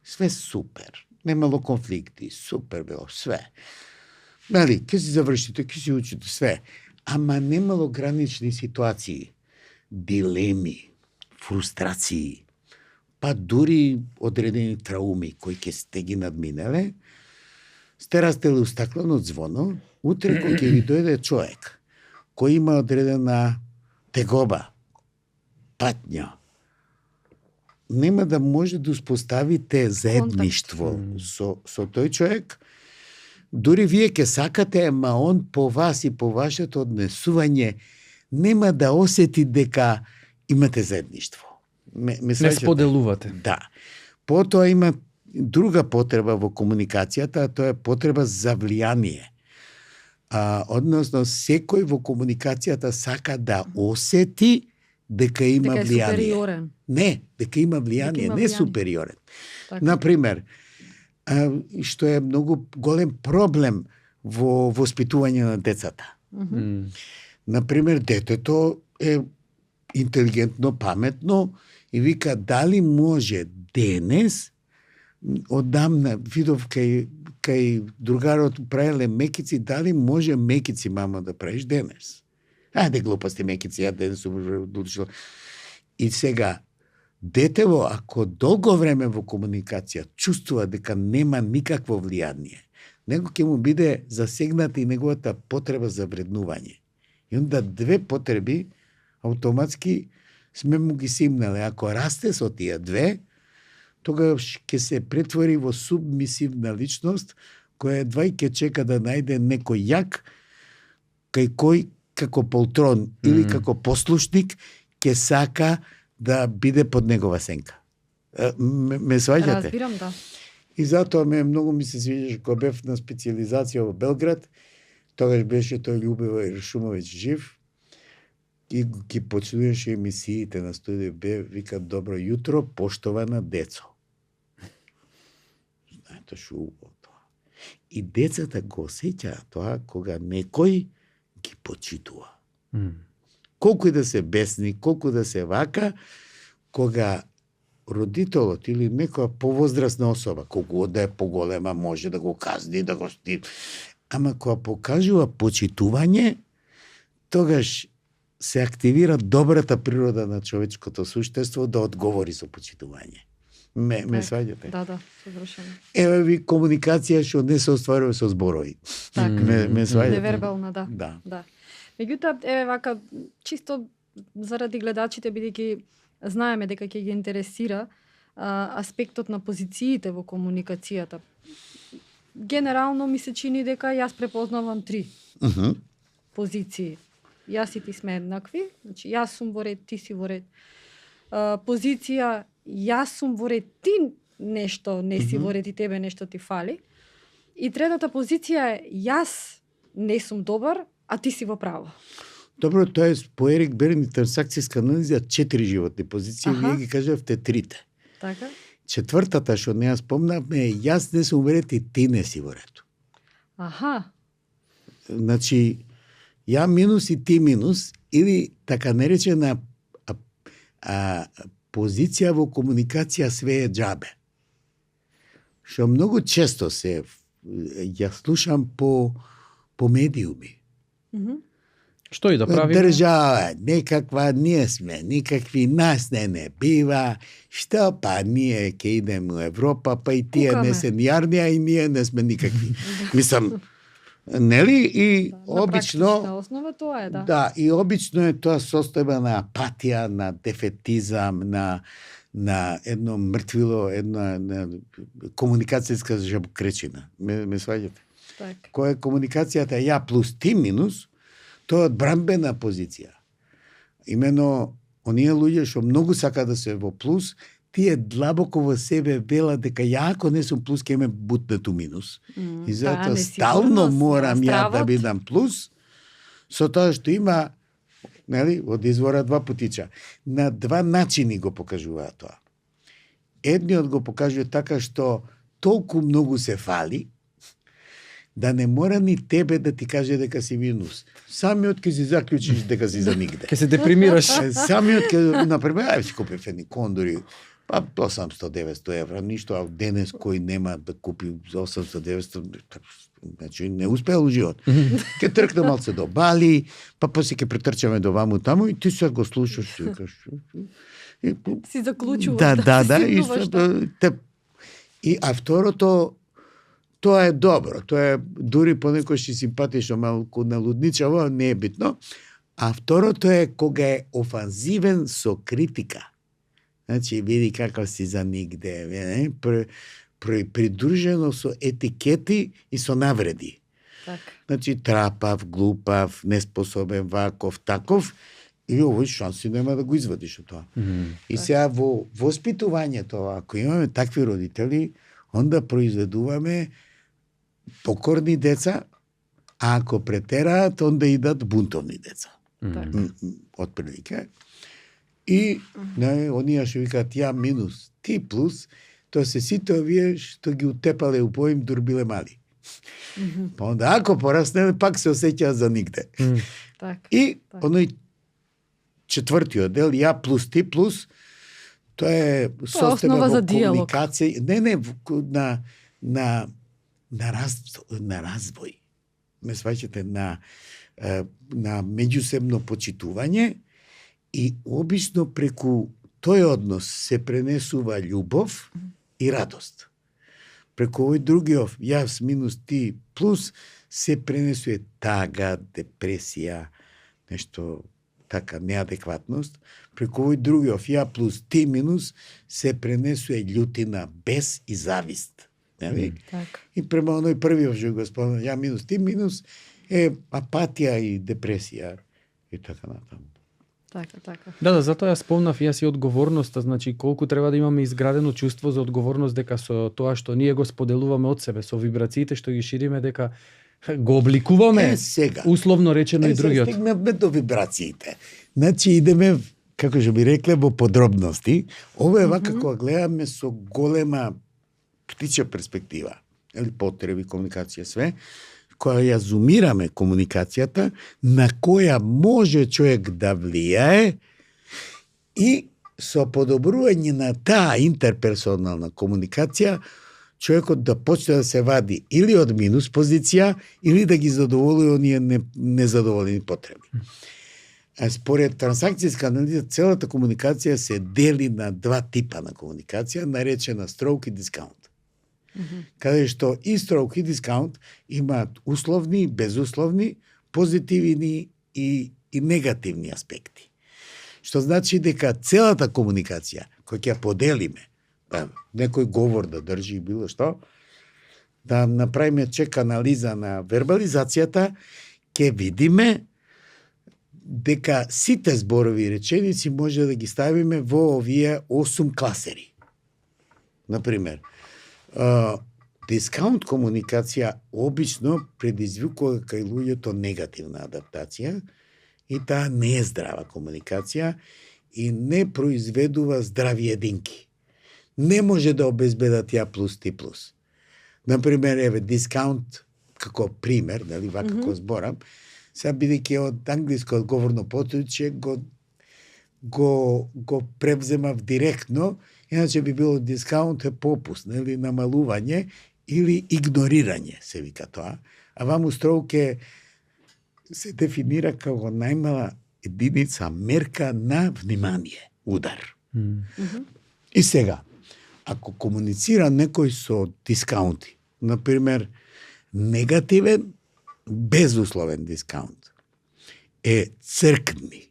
све супер, немало конфликти, супер било, све. Нали, ке си завршите, ке си учите, све. Ама немало гранични ситуации, дилеми, фрустрации, па дури одредени трауми кои ке сте ги надминеле, сте растели устаклено звоно, утре кога ќе ви дојде човек кој има одредена тегоба, патња, нема да може да успоставите заедништво со тој човек, дури вие ќе сакате, ама он по вас и по вашето однесување нема да осети дека имате заедништво. Не споделувате. Да. Потоа има друга потреба во комуникацијата, а тоа е потреба за влијание. Односно, секој во комуникацијата сака да осети дека има влијание. Супериорен. Не, дека има влијание, не супериорен. Така. Например, што е многу голем проблем во воспитување на децата. Например, детето е интелигентно, паметно и вика дали може денес, одамна видов кај другарот правеле мекици, дали може мекици, мамо, да правиш денес? Ајде глупости мекици, ја денес одлучила. И сега, детево, ако долго време во комуникација чувствува дека нема никакво влијание, него ќе му биде засегната и неговата потреба за вреднување. И онда две потреби автоматски сме му ги симнале. Ако расте со тие две, тогаш ќе се претвори во субмисивна личност, која едва и ќе чека да најде некој јак, кај кој како полтрон или како послушник ќе сака да биде под негова сенка. Ме сваѓате? Разбирам, да. И затоа многу ми се свиѓаше кога бев на специализација во Белград, тогаш беше тој Љубивој Шумовиќ жив, и ги почнуваше емисиите на Студио Б, вика добро јутро, поштована децо. Знаете шо убаво тоа. И децата го осеќаат тоа кога некој ги почитува. Колку и да се бесни, колку да се вака, кога родителот или некоја повозрасна особа, колку да е поголема, може да го казни, да го сти. Ама кога покажува почитување, тогаш се активира добрата природа на човечкото суштество да одговори со почитување. Ме сваѓате? Да, совршено. Еве ви комуникација што не се остварува со зборови. Така. Ме сваѓате? Невербална, да. Да. Меѓутоа, еве вака, чисто заради гледачите, бидејќи знаеме дека ќе ги интересира аспектот на позициите во комуникацијата. Генерално ми се чини дека јас препознавам 3 позиции. Јас и ти сме еднакви, значи јас сум во ред, ти си во ред. Позиција, јас сум во ред, ти нешто не си во ред и тебе нешто ти фали. И третата позиција е, јас не сум добар, а ти си во право. Добро, тоа е по Ерик Берн и трансакцијска анализа 4 животни позиции, вие ги кажавте 3. Така? Четвртата што не ја спомнавме е јас не сум во ред и ти не си во ред. Аха. Значи, ја минус и ти минус, или така наречена позиција во комуникација све е џабе. Што многу често ја слушам по медиуми. Што и да правиме? Држава, некаква ние сме, никакви нас не бива, што па ние ќе идеме у Европа, па и тие не се јарни, и ние не сме никакви. Мислам, нели? И обично... На основа тоа е, да. Да, и обично е тоа состојба на апатија, на дефетизам, на едно мртвило, една комуникацијска жабокречина. Ме сваѓате? Так. Која комуникацијата ја плюс ти минус, тоа е одбранбена позиција. Имено, оние луѓе што многу сака да се во плюс, тие длабоко во себе велат дека ја ако не сум плюс, ќе ме бутнет у минус. И затоа стално морам ја да бидам плюс, со тоа што има, нели, од извора два путича. На два начини го покажуваат тоа. Едниот го покажува така што толку многу се фали, да не мора ни тебе да ти каже дека си минус. Самиот ќе си заклучиш дека си за нигде. Ке се депримираш. Самиот ќе, например, ај си купи едни кондори, па 800-900 евра, ништо, а денес кој нема да купи за 800-900, значи не успеал у живот. Ке тркна малце до Бали, па после ке претрчаме до ваму таму и ти се го слушаш, ти кажеш. Си заклучуваш. Да. А второто, тоа е добро, тоа е дури понекогаш и симпатично, малку налудничаво, не е битно. А второто е кога е офанзивен со критика. Значи, види какав си за нигде, придружено со етикети и со навреди. Так. Значи, трапав, глупав, неспособен, ваков, таков, и овој шанси нема да го извадиш од тоа. И сега во воспитувањето, ако имаме такви родители, онда произведуваме покорни деца, а ако претераат, онда идат бунтовни деца. Отприлike. И оние што викаат ја минус, ти плюс, тоа се сите овие што ги утепале у поим дурбиле мали. Па онда ако пораснеле, пак се осеќаат за нигде. И оној четвртиот дел, ја плюс, ти плюс, тоа е состојба во комуникација. На развој. Ме сваќате на меѓусебно почитување и обично преку тој однос се пренесува љубов и радост. Преку овој другиот, јас минус ти плюс, се пренесува тага, депресија, нешто така неадекватност. Преку овој другиот, ја плюс ти минус, се пренесува љутина, бес и завист. И према оној првиот што го спомнав, ја минус ти минус, е апатија и депресија и така натаму. Така. Да, затоа ја спомнав јас и одговорноста, значи колку треба да имаме изградено чувство за одговорност дека со тоа што ние го споделуваме од себе, со вибрациите што ги шириме, дека го обликуваме сега, условно речено и другиот. Стигнавме до вибрациите. Значи идеме, како што би рекле, во подробности. Ова е вака кога гледаме со голема птичја перспектива, или потреби, комуникација, све, која ја зумираме комуникацијата, на која може човек да влијае и со подобрување на таа интерперсонална комуникација, човекот да почне да се вади или од минус позиција, или да ги задоволува оние незадоволени потреби. Според трансакцијска анализа, целата комуникација се дели на два типа на комуникација, наречена stroke и discount. Каде што и stroke и discount имаат условни, безусловни, позитивни и негативни аспекти. Што значи дека целата комуникација, која ќе поделиме, некој говор да држи било што, да направиме чек анализа на вербализацијата, ќе видиме дека сите зборови и реченици може да ги ставиме во овие 8 класери. Например, дискаунт комуникација обично предизвикува кај луѓето негативна адаптација и таа не е здрава комуникација и не произведува здрави единки. Не може да обезбедат ја плюс ти плюс. Например, еве, дискаунт, како пример, дали вака како зборам, сега бидејќи од англиското говорно поточје го превземав директно, иначе би било дискаунт е попуст, нели, намалување или игнорирање, се вика тоа. А ваму строуке се дефинира како најмала единица мерка на внимание, удар. И сега, ако комуницира некој со дискаунти, например, негативен, безусловен дискаунт, е цркни.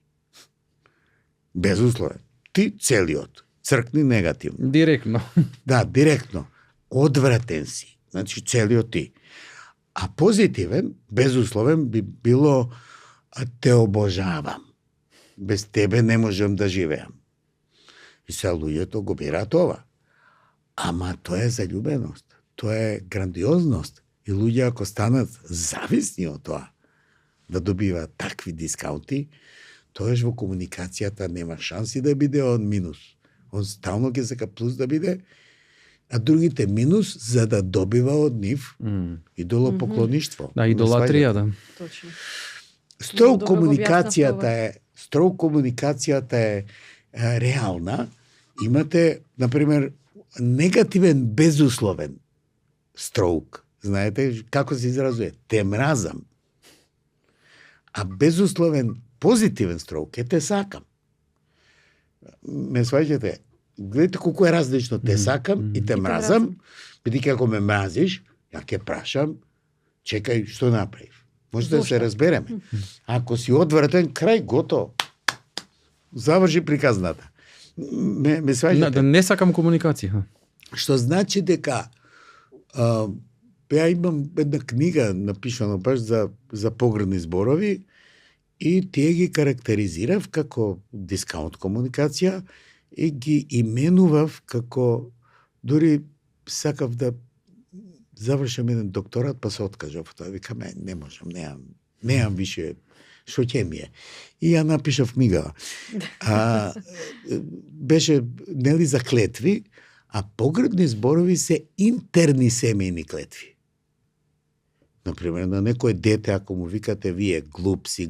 Безусловен. Ти целиот. Цркни негативно. Директно. Да, директно. Одвратен си. Значи, целиот ти. А позитивен, безусловен, би било те обожавам. Без тебе не можам да живеам. И се луѓето го бираат ова. Ама тоа е заљубеност. Тоа е грандиозност. И луѓе ако станат зависни од тоа, да добиваат такви дискаунти, тоаш во комуникацијата нема шанси да биде он минус. Он стално ќе сака плюс да биде, а другите минус за да добива од нив идолопоклоништво. Да, идолатрија, да. Точно. Строг Много добро го комуникацијата е реална. Имате, например, негативен безусловен строг. Знаете како се изразува? Те мразам. А безусловен позитивен строг е те сакам. Ме сваќате? Гледате колку е различно те сакам и те мразам. Бидејќи ако ме мразиш, ја ќе прашам, чекај, што направив? Може да се разбереме. Ако си одвратен, крај, готово. Заврши приказната. Ме сваќате? Да не сакам комуникација. Што значи дека ја имам една книга напишана баш за погребни зборови и тие ги карактеризирав како дискаунт комуникација и ги именував како дури сакав да завршам еден докторат, па се откажав. Тоа викам, не можам, немам више, што ќе ми е. И ја напишав книга. Беше, нели, за клетви, а погребни зборови се интерни семејни клетви. Например, на некој дете, ако му викате вие глупси,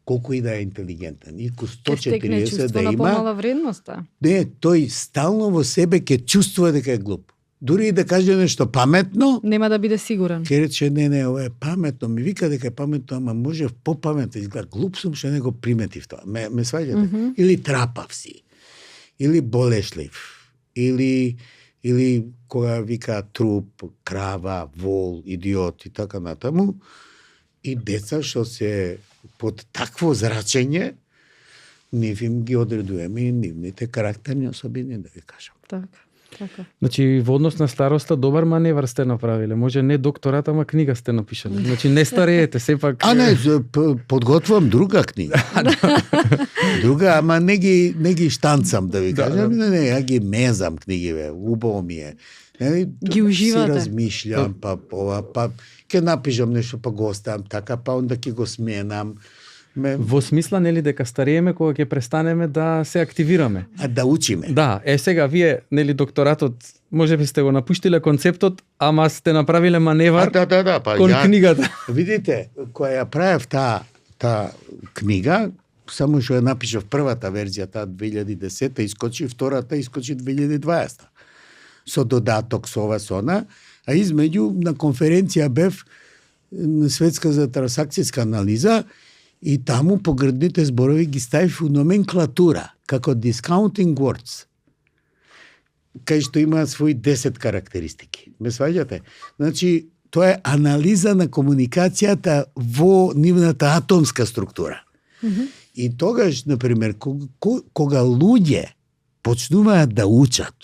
колку и да е интелигентен, ико 140 да на има, помала вредност, да. не, тој стално во себе ќе чувствува дека е глуп. Дури и да каже нешто паметно, Нема да биде сигурен. ќе рече, не, ова е паметно, ми вика дека е паметно, ама може попаметно, изгледа глуп сум што не го приметив тоа. Ме сваѓате? Или трапав си, или болешлив, или кога вика труп, крава, вол, идиот и така натаму. И деца што се под такво зрачење, нив им ги одредуваме и нивните карактерни особини, да ви кажам. Така. Значи, во однос на староста, добар маневар сте направиле. Може не докторат, ама книга сте напишале. Значи, не стареете, сепак... Подготвам друга книга. Друга, ама не ги штанцам, да ви кажам. Не, ја ги мезам книгиве, убаво ми е. Ги уживате. Си размишлям, па ќе напишам нешто, па го оставам така, па онда ќе го сменам. Во смисла, нели, дека старееме кога ќе престанеме да се активираме. А да учиме. Да, сега вие, нели, докторатот, може би сте го напуштиле концептот, ама сте направиле маневар па кон книгата. Видите, кога ја правев таа книга, само што ја напишав првата верзија, таа 2010-та, искочи втората, искочи 2020-та. Со додаток со ова сона, а измеѓу на конференција бев на Светска за трансакцијска анализа и таму погребните зборови ги ставив у номенклатура, како discounting words, кај што има своји 10 карактеристики. Ме сваѓате? Значи, тоа е анализа на комуникацијата во нивната атомска структура. И тогаш, например, кога луѓе почнуваат да учат,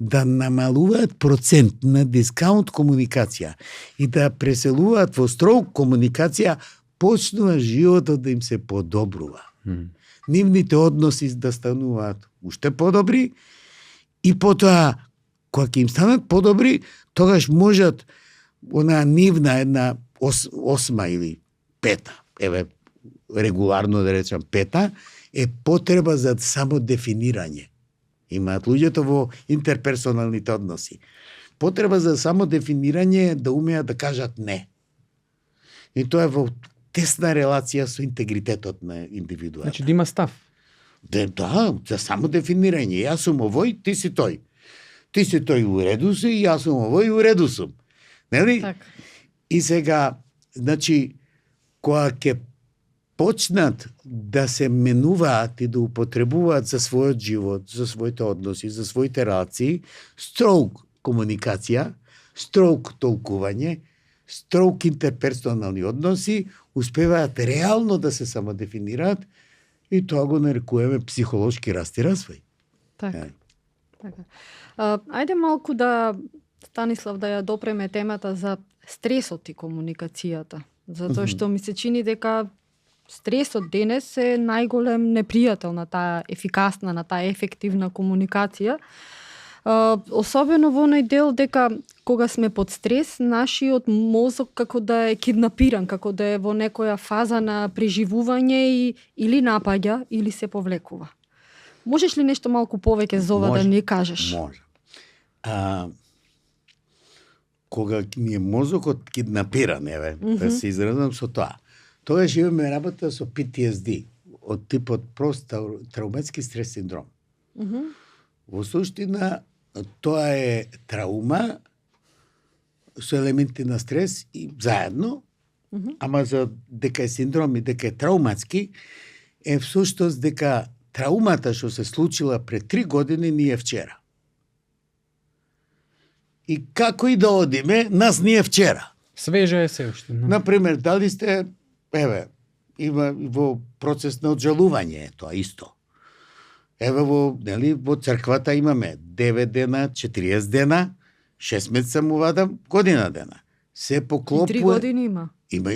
да намалуваат процент на дискаунт комуникација и да преселуваат во строг комуникација, почнува животот да им се подобрува. Нивните односи да стануваат уште подобри и потоа, кога ќе им станат подобри, тогаш можат она нивна една осма или пета, регуларно да речам пета, е потреба за самодефинирање. Имаат луѓето во интерперсоналните односи. Потреба за самодефинирање да умеат да кажат не. И тоа е во тесна релација со интегритетот на индивидуата. Значи да има став. Да, за самодефинирање. Јас сум овој, ти си тој. Ти си тој, у реду си, јас сум овој, у реду сум. Нели? Така. И сега, значи, кога ќе почнат да се менуваат и да употребуваат за својот живот, за своите односи, за своите релации, строг комуникација, строг толкување, строг интерперсонални односи, успеваат реално да се самодефинираат и тоа го нарекуваме психолошки раст и развој. Така. Ајде малку да, Станислав, да ја допреме темата за стресот и комуникацијата. Затоа што ми се чини дека стресот денес е најголем непријател на таа ефикасна, на таа ефективна комуникација. Особено во оној дел дека кога сме под стрес, нашиот мозок како да е киднапиран, како да е во некоја фаза на преживување или напаѓа, или се повлекува. Можеш ли нешто малку повеќе за ова да ни кажеш? Може. Кога ни е мозокот киднапиран, да се изразам со тоа, тогаш имаме работа со PTSD, од типот прост трауматски стрес синдром. Во суштина, тоа е траума со елементи на стрес и заедно, ама за дека е синдром и дека е трауматски, е всуштост дека траумата што се случила пред 3 години ни е вчера. И како и да одиме, нас ни е вчера. Свежа е се уште. Например, дали сте, има во процес на оджалување, тоа исто. Во црквата имаме 9 дена, 40 дена, 6 месеца му вадам, година дена. Се поклопува. 3 години има. Има,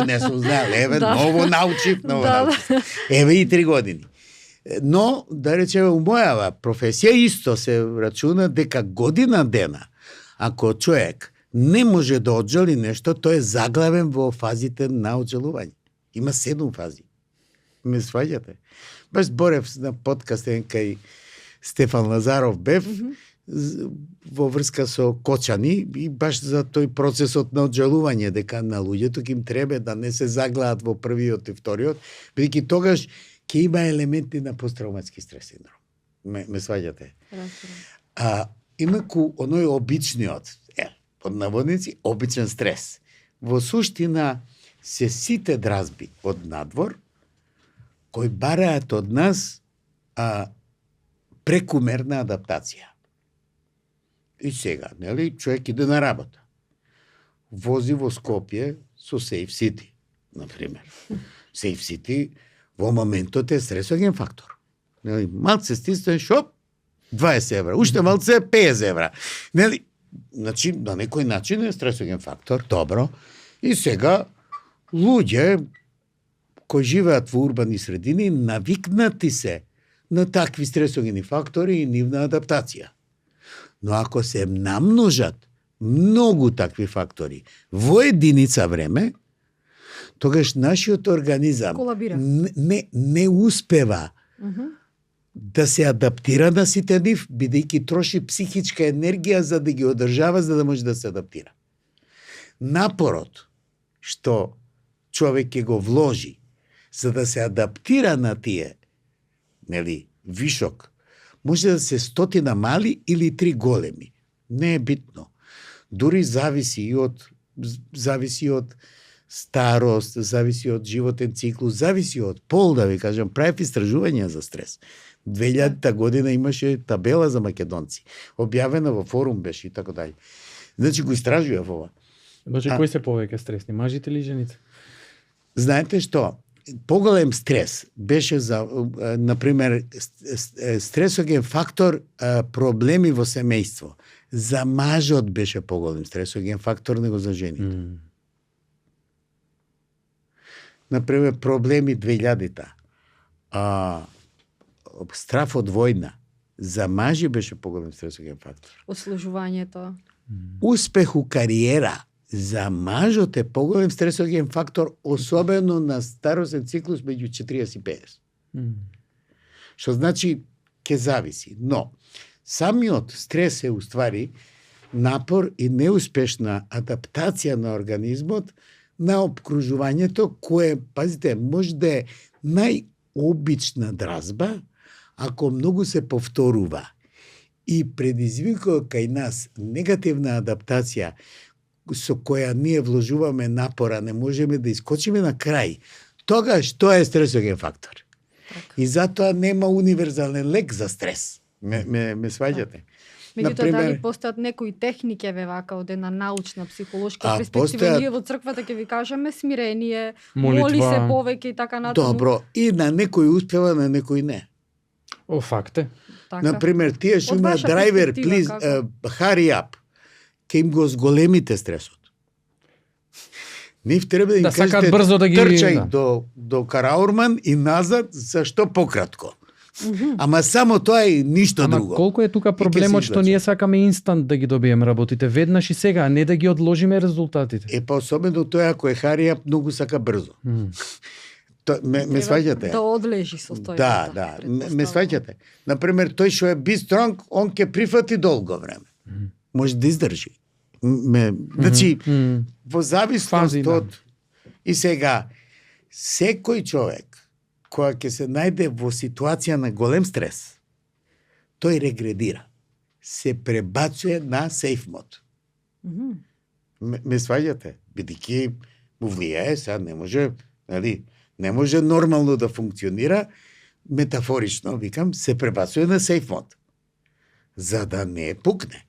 не сум знаел, ново научив, и 3 години. Но, да речеме, у мојава професија исто се рачуна дека година дена, ако човек не може да оджали нешто, тој е заглавен во фазите на оджалување. Има 7 фази. Ме сваѓате? Баш зборев на подкаст кај Стефан Лазаров бев, во врска со кочани и баш за тој процесот на оджалување, дека на луѓето им треба да не се заглаат во првиот и вториот, бидејќи тогаш ќе има елементи на посттравматски стрес синдром. Ме сваѓате? Инаку оној обичниот, под наводници, обичен стрес. Во суштина се сите дразби од надвор кои бараат од нас прекумерна адаптација. И сега, човек иде на работа. Вози во Скопје со Safe City, например. Safe City во моментот е стресоген фактор. Малце стисне шоп, 20 евра. Уште малце 50 евра. Значи, на некој начин е стресоген фактор, добро. И сега, луѓе кои живеат во урбани средини, навикнати се на такви стресогени фактори и нивна адаптација. Но ако се намножат многу такви фактори во единица време, тогаш нашиот организам не успева да се адаптира на сите нив, бидејќи троши психичка енергија за да ги одржава, за да може да се адаптира. Напорот што човек ќе го вложи за да се адаптира на тие, вишок, може да се 100 мали или 3 големи. Не е битно. Дури зависи од старост, зависи од животен циклус, зависи од пол, да ви кажам, правев истражувања за стрес. 2000 година имаше табела за македонци. Објавена во форум беше и така дали. Значи го истражував ова. Значи кои се повеќе стресни, мажите или жените? Знаете што? Поголем стрес беше за, например, стресоген фактор проблеми во семејство. За мажот беше поголем стресоген фактор, него за жените. Например, проблеми 2000-та. Страф од војна. За мажи беше поголем стресоген фактор. Ослужувањето. Успех у кариера. За мажот е поголем стресоген фактор, особено на старосен циклус меѓу 40 и 50. Што значи, ке зависи. Но, самиот стрес е уствари напор и неуспешна адаптација на организмот на обкружувањето, кое, пазите, може да е најобична дразба, ако многу се повторува и предизвикува кај нас негативна адаптација, со која ние вложуваме напора, не можеме да искочиме на крај, тогаш тоа е стресоген фактор. И затоа нема универзален лек за стрес. Ме сваѓате? Меѓутоа, дали постојат некои техники, вака, од една научна, психолошка перспектива, ние во црквата ќе ви кажеме смирение, моли се повеќе и така натаму. Добро, и на некој успева, на некој не. Факт е. Например, тие што имаат драйвер, hurry up, ке им го зголемите стресот. Нив треба да им Да сакаат кажете брзо да ги трчај да. до Караурман и назад, зашто пократко. Ама само тоа и ништо Ама друго. колку е тука И ќе проблемот се што ние сакаме инстант да ги добиеме работите веднаш и сега, а не да ги одложиме резултатите. Е, па особено тоа ако е Харија, многу сака брзо. Ме сваќате? Да одлежи состојбата. Да, ме сваќате. Например, тој што е бистронг, он ќе прифати долго време. Може да издржи. Значи, во зависност Фази, да. од... И сега, секој човек која ќе се најде во ситуација на голем стрес, тој регредира. Се пребацува на сейф мод. Ме сваѓате? Бидејќи му влијае, сега не може, нали, не може нормално да функционира, метафорично, викам, се пребацува на сейф мод. За да не пукне.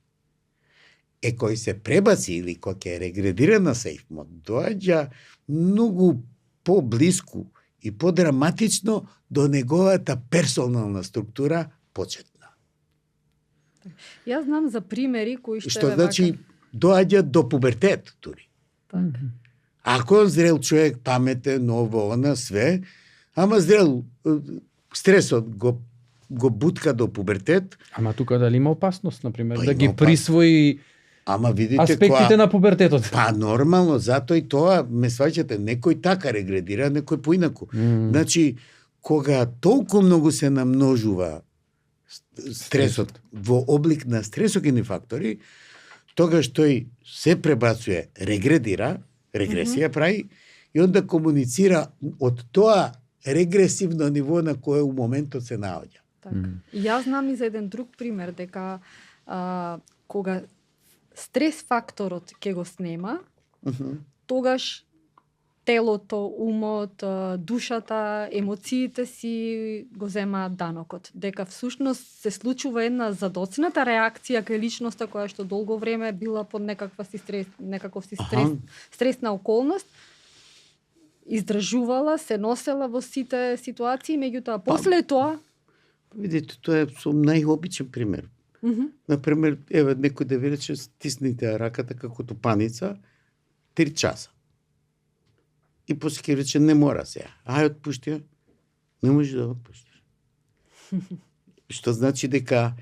Кој се пребаци или кој ќе регредира на сейф мод, доаѓа многу поблиску и подраматично до неговата персонална структура почетна. Јас знам за примери кои Што значи доаѓа до пубертет, дури. Ако е зрел човек, паметен, ново, она, све, ама зрел, стресот го бутка до пубертет. Ама тука дали има опасност, например, Па да ги има присвои Ама видите аспектите на пубертетот? Па нормално, затоа и тоа, ме сваќате, некој така регредира, некој поинаку. Значи, кога толку многу се намножува стресот во облик на стресогени фактори, тогаш тој се пребацува, регредира, регресија прави, и онда комуницира од тоа регресивно ниво на кое у моментот се наоѓа. Така. И јас знам и за еден друг пример, дека кога стрес факторот ќе го снема, тогаш телото, умот, душата, емоциите си го земаат данокот. Дека всушност се случува една задоцната реакција кај личноста која што долго време била под некаков стресна околност, издржувала, се носела во сите ситуации, меѓутоа после тоа... Видите, тоа е со најобичен пример. Например, еве некој да ви рече, стисните раката како тупаница 3 часа. И после ќе рече, не мора сега. Ај, отпушти ја. Не може да отпуштиш. Што значи дека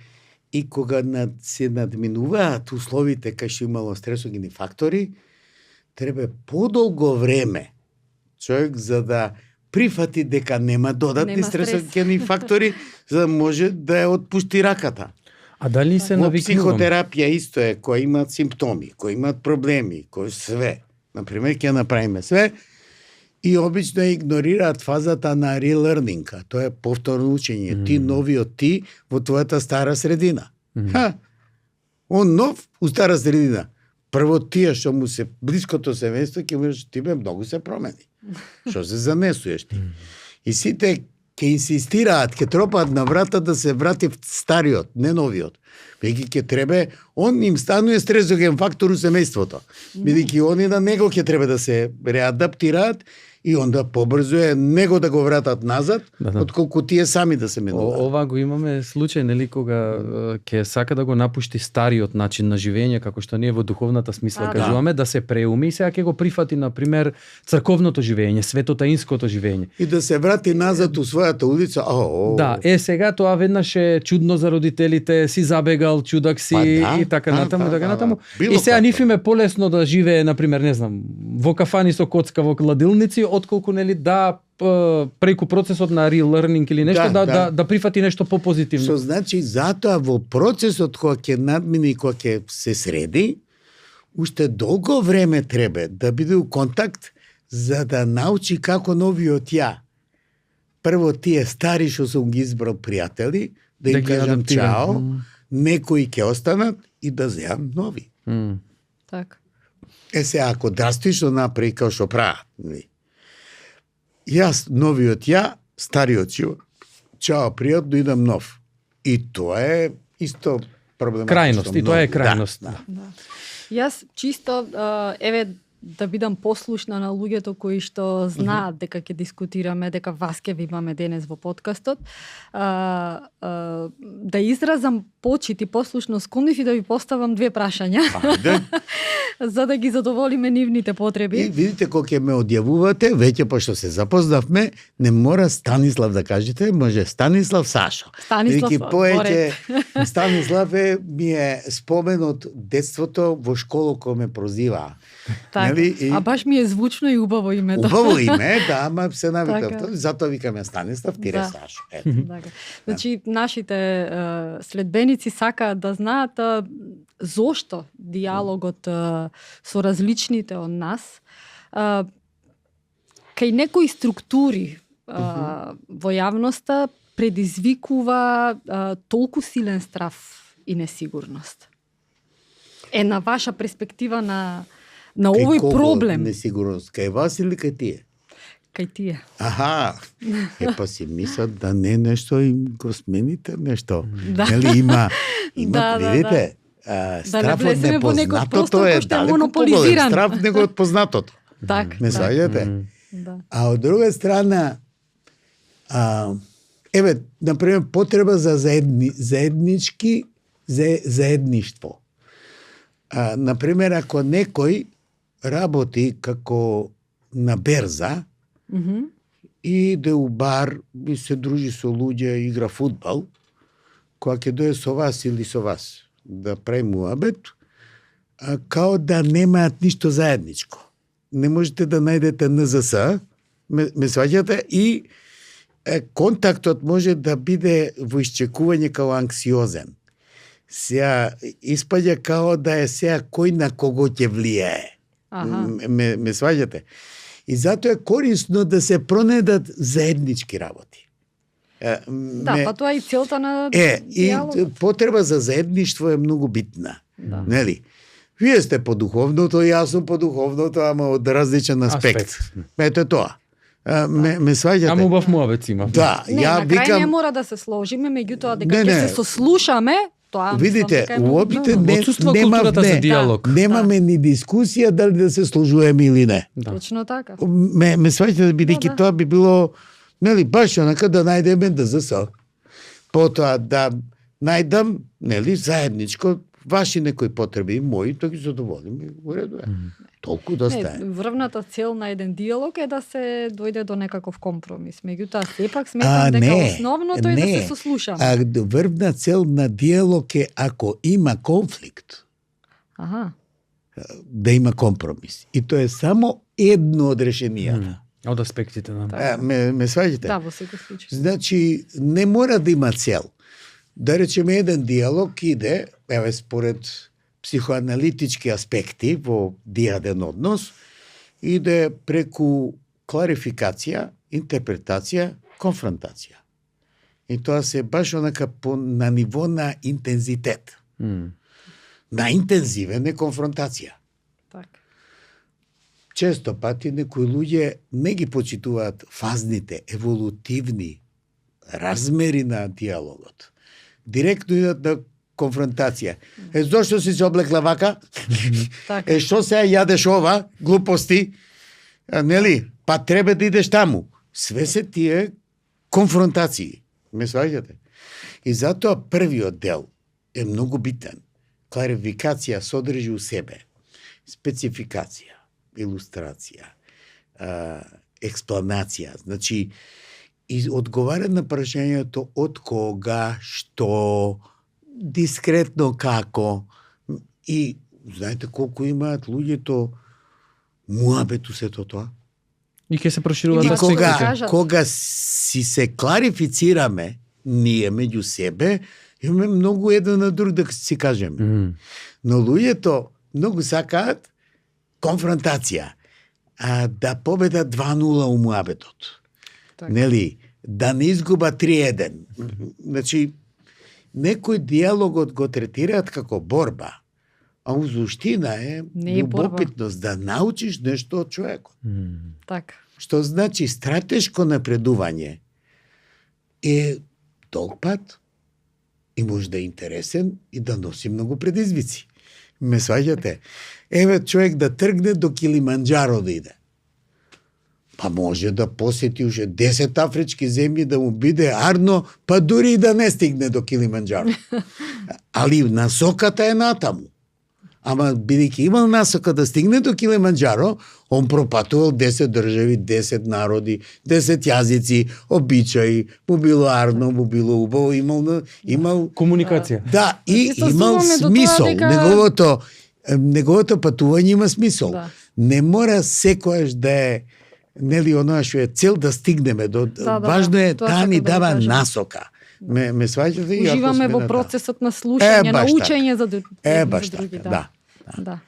и кога се надминуваат условите кај што имало стресогени фактори, треба подолго време човек за да прифати дека нема додатни стресогени фактори, за да може да ја отпушти раката. А дали се навикнувам? Во психотерапија исто е, кои имаат симптоми, кои имаат проблеми, кои све. Например, ќе направиме све и обично игнорираат фазата на relearning, тоа е повторно учење. Ти новиот ти во твојата стара средина. Он нов у стара средина. Прво тие што му се блиското семејство ќе можеш тебе многу се промени. Што се занесуеш ти? И сите ќе инсистираат, ќе тропаат на врата да се врати в стариот, не новиот. Веќе ќе треба, он им станува стресоген фактор у семејството. Бидејќи они на него ќе треба да се реадаптираат и онда побрзо е него да го вратат назад, отколку тие сами да се менуваат. Ова го имаме случај, нели, кога ќе сака да го напушти стариот начин на живење, како што ние во духовната смисла кажуваме, да се преуми и сега ќе го прифати, например, црковното живење, светотаинското живење. И да се врати назад у својата улица. Да, сега тоа веднаш е чудно за родителите, си забегал, чудак си и така натаму, така натаму. И сега ниф им е полесно да живее, например, не знам, во кафани со коцка во кладилници, отколку нели да преку процесот на relearning или нешто да прифати нешто попозитивно. Што значи затоа во процесот кога ќе надмине и кога ќе се среди, уште долго време треба да биде у контакт за да научи како новиот ја. Прво тие стари што сум ги избрал пријатели, да им кажам чао, некои ќе останат и да земам нови. Така. Сега ако драстично направи како што прават, јас новиот ја, стариот ја, чао, пријатно, идам нов. И тоа е исто проблематично. Крајност, и тоа е крајност. Да. Јас чисто, еве, да бидам послушна на луѓето кои што знаат дека ќе дискутираме, дека вас ќе ви имаме денес во подкастот, да изразам почит и послушност кон нив и да ви поставам 2 прашања. За да ги задоволиме нивните потреби. И видите кога ќе ме одјавувате, веќе пошто се запознавме, не мора Станислав да кажете, може Станислав Сашо. Станислав, Станислав ми е спомен од детството во школа кој ме прозива. Така, а баш ми е звучно и убаво името. Убаво име, да, ама се навикав. Така. Затоа викаме Станислав тире Сашо. Така. Значи, нашите следбеници сакаат да знаат зошто диалогот со различните од нас кај некои структури во јавноста предизвикува толку силен страв и несигурност. На ваша перспектива на овој проблем. Несигурност, кај вас или кај тие? Кај тие. Аха, па си мислат да не нешто им го смените нешто. Да. Нели има Да, видите, страф од непознатото е далеку поголем страф него од познатото. Так, Не сваѓате? Да. А од друга страна, например, потреба за заедништво. Например, ако некој работи како на берза, и иде у бар и се дружи со луѓе, игра фудбал, кога ќе дое со вас или со вас да прави муабет, као да немаат ништо заедничко. Не можете да најдете НЗС, ме сваѓате, и контактот може да биде во исчекување као анксиозен. Сега испаѓа као да е сега кој на кого ќе влијае. Ме сваѓате. И затоа е корисно да се пронедат заеднички работи. Па тоа е и целта на диалогот. И потреба за заедништво е многу битна. Нели? Вие сте по духовното, јас сум по духовното, ама од различен аспект. Ето тоа. Ме сваѓате. Ама убав муабет има. Да, на крај не мора да се сложиме, меѓутоа дека ќе се сослушаме, тоа видите, уопšte немаме ни дискусија дали да се сложуваме или не. Точно така. Ме сваќате, бидејќи тоа би било, нели, баш онака да најдеме ДЗС. Потоа да најдам, нели, заедничко ваши некои потреби и мои, тоа ги задоволим и во реду е. Толку доста е. Врвната цел на еден диалог е да се дојде до некаков компромис. Меѓутоа, сепак сметам дека основното е да се сослушаме. Врвна цел на диалог е ако има конфликт, да има компромис. И тоа е само едно од решенијата. Од аспектите на... Ме сваѓате? Да, во секој случај. Значи, не мора да има цел. Да речеме, еден диалог иде, според психоаналитички аспекти во диаден однос, иде преку кларификација, интерпретација, конфронтација. И тоа се баш онака на ниво на интензитет. Најинтензивен е конфронтација. Често пати некои луѓе не ги почитуваат фазните, еволутивни размери на диалогот. Директно идат на конфронтација. Зошто си се облекла вака? Што сега јадеш ова? Глупости? Нели? Па треба да идеш таму. Све се тие конфронтации. Ме сваѓате? И затоа првиот дел е многу битен. Кларификација содржи у себе спецификација, илустрација, експланација. Значи, и одговара на прашањето од кога, што, дискретно како. И знаете колку имаат луѓето муабету сето тоа. И ќе се проширува да се кога си се кларифицираме ние меѓу себе, имаме многу еден на друг да си кажеме. Но луѓето многу сакаат конфронтација, да победат 2-0 у муабетот. Нели, да не изгуба 3-1. Значи, некој диалогот го третираат како борба, а у суштина е љубопитност да научиш нешто од човекот. Така. Што значи стратешко напредување е долг пат и може да е интересен и да носи многу предизвици. Ме сваѓате? Еве човек да тргне до Килиманџаро да иде. Па може да посети уште 10 афрички земји, да му биде арно, па дури и да не стигне до Килиманџаро. Али насоката е натаму. Ама бидејќи имал насока да стигне до Килиманџаро, он пропатувал 10 држави, 10 народи, 10 јазици, обичаи, му било арно, му било убаво, имал Комуникација. да, и Се имал сосуваме до тоа смисол. дека- Неговото патување има смисол. Да. Не мора секојаш да е нели оноа што е цел да стигнеме до важно е тоа таа ни сакам да дава го кажам. насока. Ме сваќате и Уживаме во процесот на слушање, на баш учење за за баш други, така, да. Да.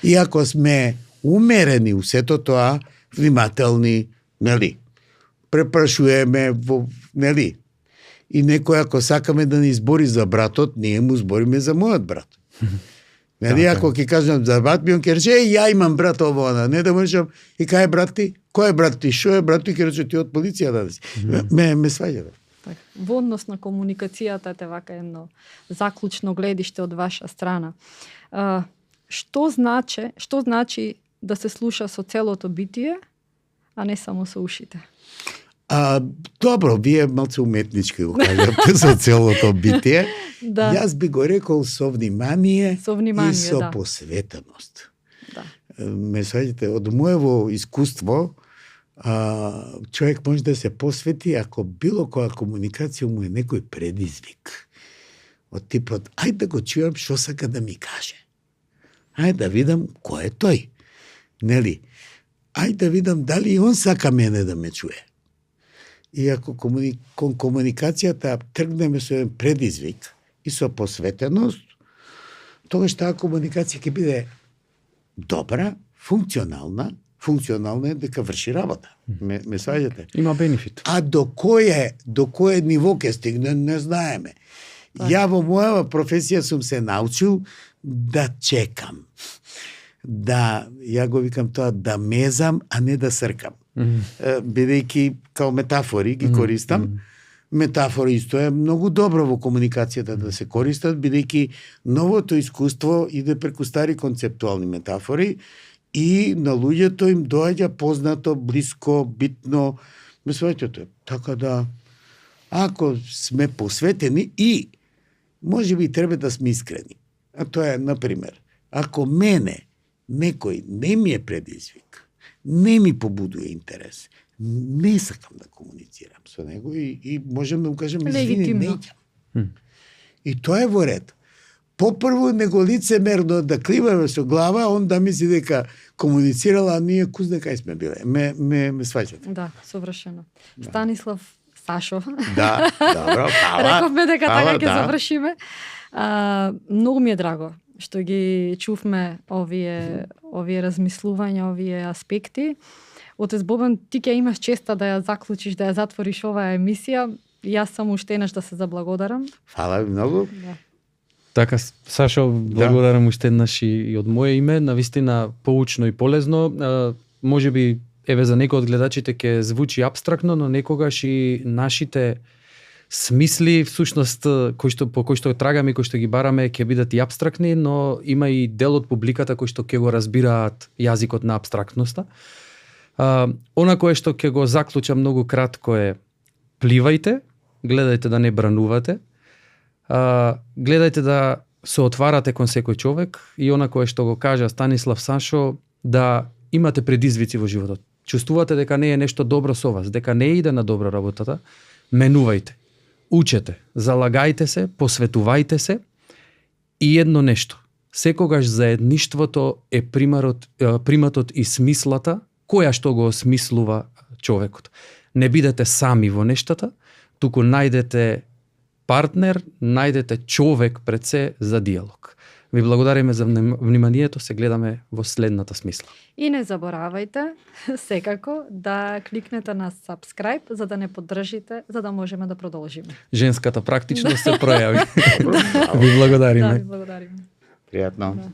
И ако сме умерени у сето тоа, внимателни, нели, препрашуваме, нели, и некој ако сакаме да ни избори за братот, ние му збориме за мојот брат. Нели, ако ќе кажам за брат ми, он ќе рече, ја имам брат ово, не да можам, и кај е брат ти? Кој е брат ти? Шо е брат ти? Ќе рече ти од полицијата да си. Ме сваѓа. Така. Во однос на комуникацијата те вака едно заклучно гледиште од ваша страна. Што значи да се слуша со целото битие, а не само со ушите? Добро, вие малце уметнички го кажавте со целото битие. Да. Јас би го рекол со внимание, и со да. посветеност. Да. Ме сваѓате, од моево искуство, човек може да се посвети ако било која комуникација му е некој предизвик. Од типот, ајде да го чујам што сака да ми каже. Ајде да видам кој е тој. Нели? Ајде да видам дали и он сака мене да ме чуе. И ако комуникацијата тргнеме со еден предизвик и со посветеност, тогаш таа комуникација ќе биде добра, функционална е дека врши работа. Ме сваѓате? Има бенефит. А до кое ниво ќе стигне, не знаеме. Ја во мојава професија сум се научил да чекам. Ја го викам тоа, да мезам, а не да сркам. Бидејќи као метафори ги користам. Метафори исто е многу добро во комуникацијата да се користат, бидејќи новото искуство иде преку стари концептуални метафори и на луѓето им доаѓа познато, блиско, битно. Ме сваќате. Така да, ако сме посветени и можеби треба да сме искрени. А тоа е, например, ако мене некој не ми е предизвик, не ми побудува интерес, не сакам да комуницирам со него и можем да му кажем извини, неќам. И тоа е во ред. Попрво него лицемерно да кливаме со глава, он да мисли дека комуницирала, а ние кузне кај сме биле. Ме сваќате. Да, совршено. Да. Станислав Сашо. Да, добро, фала. Рековме дека така ќе да. завршиме. Многу ми е драго што ги чувме овие размислувања, овие аспекти. Отец Бобан, ти ќе имаш честа да ја заклучиш, да ја затвориш оваа емисија. Јас само уште еднаш да се заблагодарам. Фала ви многу. Да. Така, Сашо, благодарам уште еднаш и од моје име, навистина поучно и полезно. Можеби, еве за некој од гледачите ќе звучи апстрактно, но некогаш и нашите смисли, всушност, по кои што трагаме и кои што ги бараме, ќе бидат и апстрактни, но има и дел од публиката кои што ќе го разбираат јазикот на апстрактноста. Она кое што ќе го заклучам многу кратко е: пливајте, гледајте да не бранувате, гледајте да се отварате кон секој човек и она кое што го кажа Станислав Сашо, да имате предизвици во животот. Чувствувате дека не е нешто добро со вас, дека не иде на добро работата, менувајте, учете, залагајте се, посветувајте се и едно нешто. Секогаш заедништвото е приматот и смислата која што го осмислува човекот. Не бидете сами во нештата, туку најдете партнер, најдете човек пред се за диалог. Ви благодариме за вниманието, се гледаме во следната смисла. И не заборавајте секако да кликнете на subscribe за да не поддржите, за да можеме да продолжиме. Женската практичност се пројави. Ви благодариме. Да, ви благодариме. Пријатно. Да.